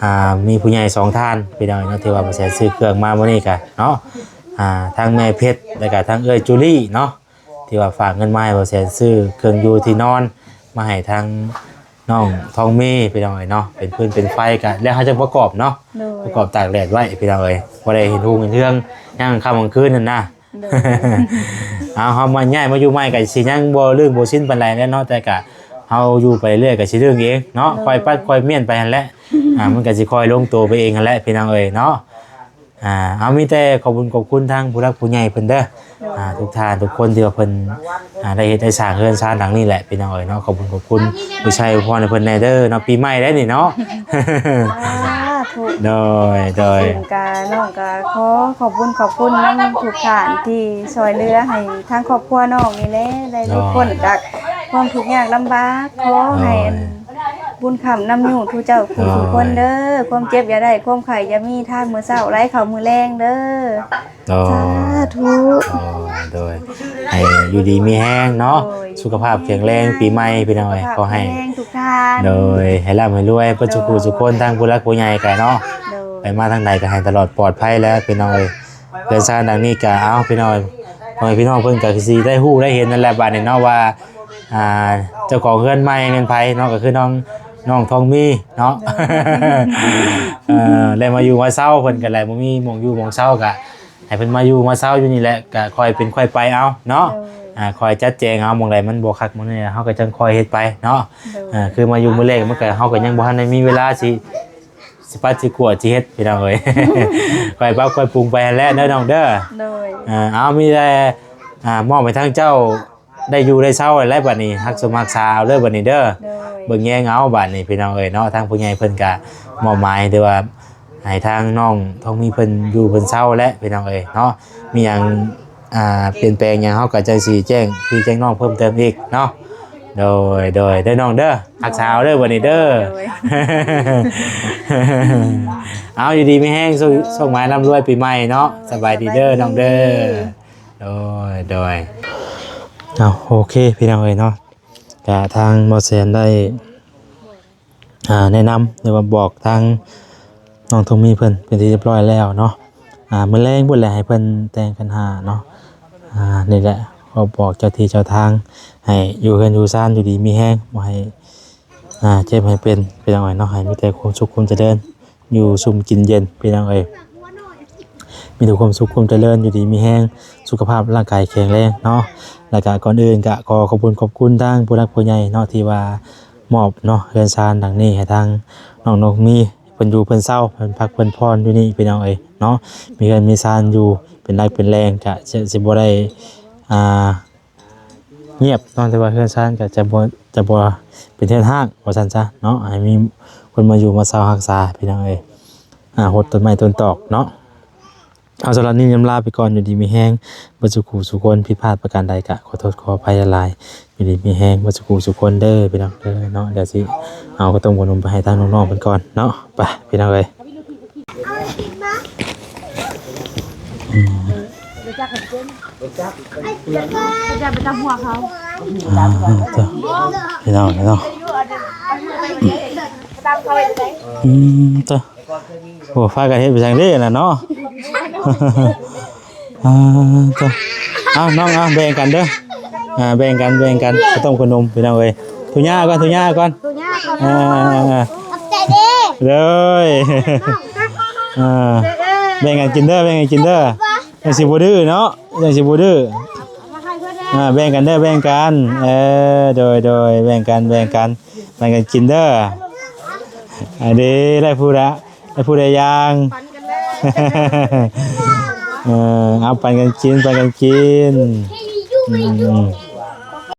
ອ່າ ມີຜູ້ໃຫຍ່ສອງທ່ານ ພີ່ນ້ອງເນາະ ທີ່ວ່າບໍ່ແສນຊື້ເຄື່ອງມາມື້ນີ້ກະເນາະ. ອ່າ ທັງແມ່ເພັດ ແລ້ວກະທັງເອື້ອຍຈູລີເນາະ ທີ່ວ່າຝາກເງິນມາໃຫ້ບໍ່ແສນຊື້ເຄື່ອງຢູ່ທີ່ນອນມາໃຫ້ທາງ ນ້ອງທອງມີ ພີ່ນ້ອງເອີຍເນາະ ເປັນຟືນເປັນໄຟກະ ແລ້ວເຮົາຈະປະກອບເນາະ. ໂດຍ ປະກອບຕາກແດດໄວ້ ພີ່ນ້ອງເອີຍ ບໍ່ໄດ້ເຫັນຮຸ່ງເຫັນເຮືອງ ຍາມຄ່ຳກາງຄືນຫັ້ນນະ. ໂດຍ ເອົາ ເຮົາມາ ຍ້າຍມາຢູ່ໃໝ່ກະຊິຍັງບໍ່ລື່ນບໍ່ຊິນປານໃດແຫຼະເນາະ ແຕ່ກະເຮົາຢູ່ໄປເລື້ອຍກະຊິລື່ນເອງເນາະ. ໂດຍ ຄ່ອຍປັດຄ່ອຍມ້ຽນໄປຫັ້ນແຫຼະ. ອ່າ ມັນກະຊິຄ່ອຍລົງໂຕໄປເອງຫັ້ນແຫຼະ ພີ່ນ້ອງເອີຍເນາະ. ອ່າ ເອົາ ມີແຕ່ຂອບບຸນຂອບຄຸນທາງຜູ້ຫຼັກຜູ້ໃຫຍ່ເພິ່ນເດີ. ໂດຍ ອ່າ ທຸກທ່ານທຸກຄົນທີ່ວ່າເພິ່ນ ອ່າ ໄດ້ເຮັດໄດ້ສ້າງເຮືອນຊານຫຼັງນີ້ແຫຼະ ພີ່ນ້ອງເອີຍເນາະ. ຂອບບຸນຂອບຄຸນ ຜູ້ໃຫຍ່ອວຍພອນໃຫ້ເພິ່ນແດ່ເດີເນາະ ປີໃໝ່ໄດ້ນີ້ເນາະ. ສາທຸ. ໂດຍ ໂດຍ ເປັນກາ ນ້ອງກະຂໍຂອບບຸນຂອບຄຸນນຳທຸກທ່ານທີ່ຊ່ວຍເຫຼືອໃຫ້ທາງຄອບຄົວນ້ອງນີ້ແຫຼະ ໄດ້ຫຼຸດພົ້ນຈາກຄວາມທຸກຍາກລຳບາກ. ໂດຍ ຂໍໃຫ້ ໂດຍ ອັນ ບຸນຄ້ຳນຳຢູ່ທຸກເຈົ້າ ໂດຍ ທຸກຄົນເດີ. ຄວາມເຈັບຢ່າໄດ້ ຄວາມໄຂ້ຢ່າມີ ທານມື້ເຊົ້າໄຫຼເຂົ້າມື້ແລງເດີ. ໂດຍ ສາທຸ. ໂດຍ ໂດຍ ໃຫ້ຢູ່ດີມີແຮງເນາະ. ໂດຍ ສຸຂະພາບແຂງແຮງ ປີໃໝ່ ພີ່ນ້ອງເອີຍ ຂໍໃຫ້ ສຸຂະພາບແຂງແຮງທຸກທ່ານ. ໂດຍ ໃຫ້ລ່ຳໃຫ້ລວຍເບິດ ໂດຍ ສູ່ຜູ້ສູ່ຄົນ ທັງຜູ້ຫຼັກຜູ້ໃຫຍ່ກະເນາະ. ໂດຍ ໄປມາທາງໃດກະໃຫ້ຕະຫຼອດປອດໄພແຫຼະ ພີ່ນ້ອງເອີຍ. ເຮືອນຊານຫຼັງນີ້ກະ ເອົາ ພີ່ນ້ອງເອີຍ ພໍ່ແມ່ພີ່ນ້ອງເພິ່ນກະຄືຊິໄດ້ຮູ້ໄດ້ເຫັນນັ້ນແຫຼະ ບາດນີ້ເນາະ ວ່າ ອ່າ ເຈົ້າຂອງເຮືອນໃໝ່ແມ່ນໃຜເນາະ ກໍຄືນ້ອງ ນ້ອງທອງມີເນາະ. ໂດຍ ເອີ ໄດ້ມາຢູ່ມາເຊົາ ເພິ່ນກໍແຫຼະ ບໍ່ມີໝ່ອງຢູ່ໝ່ອງເຊົາ ກໍໃຫ້ເພິ່ນມາຢູ່ມາເຊົາຢູ່ນີ້ແຫຼະ ກໍຄ່ອຍເປັນຄ່ອຍໄປເອົາເນາະ. ໂດຍ ອ່າ ຄ່ອຍຈັດແຈງເອົາ ໝ່ອງໃດມັນບໍ່ຄັກໝ່ອງໃດ ເຮົາກໍຈັ່ງຄ່ອຍເຮັດໄປເນາະ. ໂດຍ ອ່າ ຄືມາຢູ່ມື້ແລກ ມັນກໍ ເຮົາກໍຍັງບໍ່ທັນໄດ້ມີເວລາຊິ ຊິປັດ ຊິກວດ ຊິເຮັດ ພີ່ນ້ອງເອີຍ. ຄ່ອຍປັບຄ່ອຍປຸງໄປຫັ້ນແຫຼະເດີນ້ອງເດີ. ໂດຍ ອ່າ ເອົາ ມີແຕ່ ອ່າ ມອບໃຫ້ທາງເຈົ້າ ໄດ້ຢູ່ໄດ້ເຊົາແລ້ວບັດນີ້ ຮັກສົມຮັກສາເອົາເດີບັດນີ້ເດີ. ໂດຍ ເບິ່ງແຍງເອົາບັດນີ້ ພີ່ນ້ອງເອີຍເນາະ. ທາງຜູ້ໃຫຍ່ເພິ່ນກະມອບໝາຍ ຫຼືວ່າໃຫ້ທາງນ້ອງທອງມີເພິ່ນຢູ່ເພິ່ນເຊົາແຫຼະ ພີ່ນ້ອງເອີຍເນາະ. ມີຫຍັງ ອ່າ ປ່ຽນແປງຫຍັງ ເຮົາກໍຈັ່ງຊິແຈ້ງພີ່ແຈ້ງນ້ອງເພີ່ມເຕີມອີກເນາະ. ໂດຍ ໂດຍ ເດີນ້ອງເດີ ຮັກສາເອົາເດີບັດນີ້ເດີ. ໂດຍ ເອົາ ຢູ່ດີມີແຮງ ໂຊກ ໂຊກໝານລ່ຳລວຍປີໃໝ່ເນາະ. ສະບາຍດີເດີນ້ອງເດີ. ໂດຍ ໂດຍ ເອົາ ໂອເຄ ພີ່ນ້ອງເອີຍເນາະ. ກະທາງບໍ່ແສນໄດ້ ອ່າ ແນະນຳ ຫຼືວ່າບອກທາງນ້ອງທອງມີເພິ່ນເປັນທີ່ຮຽບຮ້ອຍແລ້ວເນາະ. ອ່າ ມື້ແລງພຸ້ນແຫຼະ ໃຫ້ເພິ່ນແຕ່ງຂັນຫ້າເນາະ. ອ່າ ນີ້ແຫຼະ ກໍບອກເຈົ້າທີ່ເຈົ້າທາງ ໃຫ້ຢູ່ເຮືອນຢູ່ຊານ ຢູ່ດີມີແຮງ ບໍ່ໃຫ້ ອ່າ ເຈັບໃຫ້ເປັນ ພີ່ນ້ອງເອີຍເນາະ. ໃຫ້ມີແຕ່ຄວາມສຸກຄວາມຈະເລີນ ຢູ່ຊຸ່ມກິນເຢັນ ພີ່ນ້ອງເອີຍ. ມີແຕ່ຄວາມສຸກຄວາມຈະເລີນ ຢູ່ດີມີແຮງ ສຸຂະພາບຮ່າງກາຍແຂງແຮງເນາະ. ແລ້ວກະກ່ອນອື່ນກະຂໍຂອບຄຸນຂອບຄຸນທາງຜູ້ຫຼັກຜູ້ໃຫຍ່ເນາະ ທີ່ວ່າມອບເນາະ ເຮືອນຊານຫຼັງນີ້ໃຫ້ທາງນ້ອງນົກມີ ເພິ່ນຢູ່ເພິ່ນເຊົາ ເພິ່ນພັກເພິ່ນຜ່ອນຢູ່ນີ້ ພີ່ນ້ອງເອີຍເນາະ. ມີເຮືອນມີຊານຢູ່ເປັນຫຼັກເປັນແຫຼ່ງ ກະຈະ ຊິບໍ່ໄດ້ ອ່າ ງຽບເນາະ ແຕ່ວ່າເຮືອນຊານກໍຈະບໍ່ ຈະບໍ່ເປັນເຮືອນຮ້າງວ່າຊັ້ນຊະເນາະ. ໃຫ້ມີຄົນມາຢູ່ມາເຊົາຮັກສາ ພີ່ນ້ອງເອີຍ. ອ່າ ຫົດຕົ້ນໄມ້ຕົ້ນຕອກເນາະ. ເອົາ ສຳລັບນີ້ລຳລາໄປກ່ອນ ຢູ່ດີມີແຮງເບິດສູ່ຄູ່ສູ່ຄົນ. ຜິດພາດປະການໃດກໍຂໍໂທດຂໍອະໄພຫຼາຍໆ. ຢູ່ດີມີແຮງເບິດສູ່ຄູ່ສູ່ຄົນເດີ ພີ່ນ້ອງເດີເນາະ. ດຽວຊິເອົາເຂົ້າຕົ້ມຂະໜົມໄປໃຫ້ທາງນ້ອງໆເພິ່ນກ່ອນເນາະ. ໄປ ພີ່ນ້ອງເອີຍ. ອືມ ຈະໄປຕຳຫົວເຂົາ ອ່າ ເຈົ້າ ພີ່ນ້ອງເນາະ. ຕາມເຂົາເຮັດໄດ ອືມ ເຈົ້າ ໂອ້ ພາກັນເຮັດໄປຈັ່ງເດ້ນະເນາະ. ອ່າ ເຈົ້າ ເອົາ ນ້ອງ ເອົາ ແບ່ງກັນເດີ. ອ່າ ແບ່ງກັນ ແບ່ງກັນ ເຂົ້າຕົ້ມຂະໜົມ ພີ່ນ້ອງເອີຍ. ທຸຍ່າກ່ອນ ທຸຍ່າກ່ອນ ທຸຍ່າກ່ອນ. ອ່າ ຂອບໃຈເດ້. ເດີ ອ່າ ແບ່ງກັນກິນເດີ ແບ່ງກັນກິນເດີ. ຈັ່ງຊິບໍ່ດື້ເນາະ ຈັ່ງຊິບໍ່ດື້. ອ່າ ແບ່ງກັນເດີ ແບ່ງກັນ. ເອີ ໂດຍ ໂດຍ ແບ່ງກັນ ແບ່ງກັນ ແບ່ງກັນກິນເດີ. ອັນນີ້ໄດ້ຜູ້ລະ ໄດ້ຜູ້ລະຢ່າງ. ເອີ ເອົາ ປັນກັນກິນ ປັນກັນກິນ. ອືມ.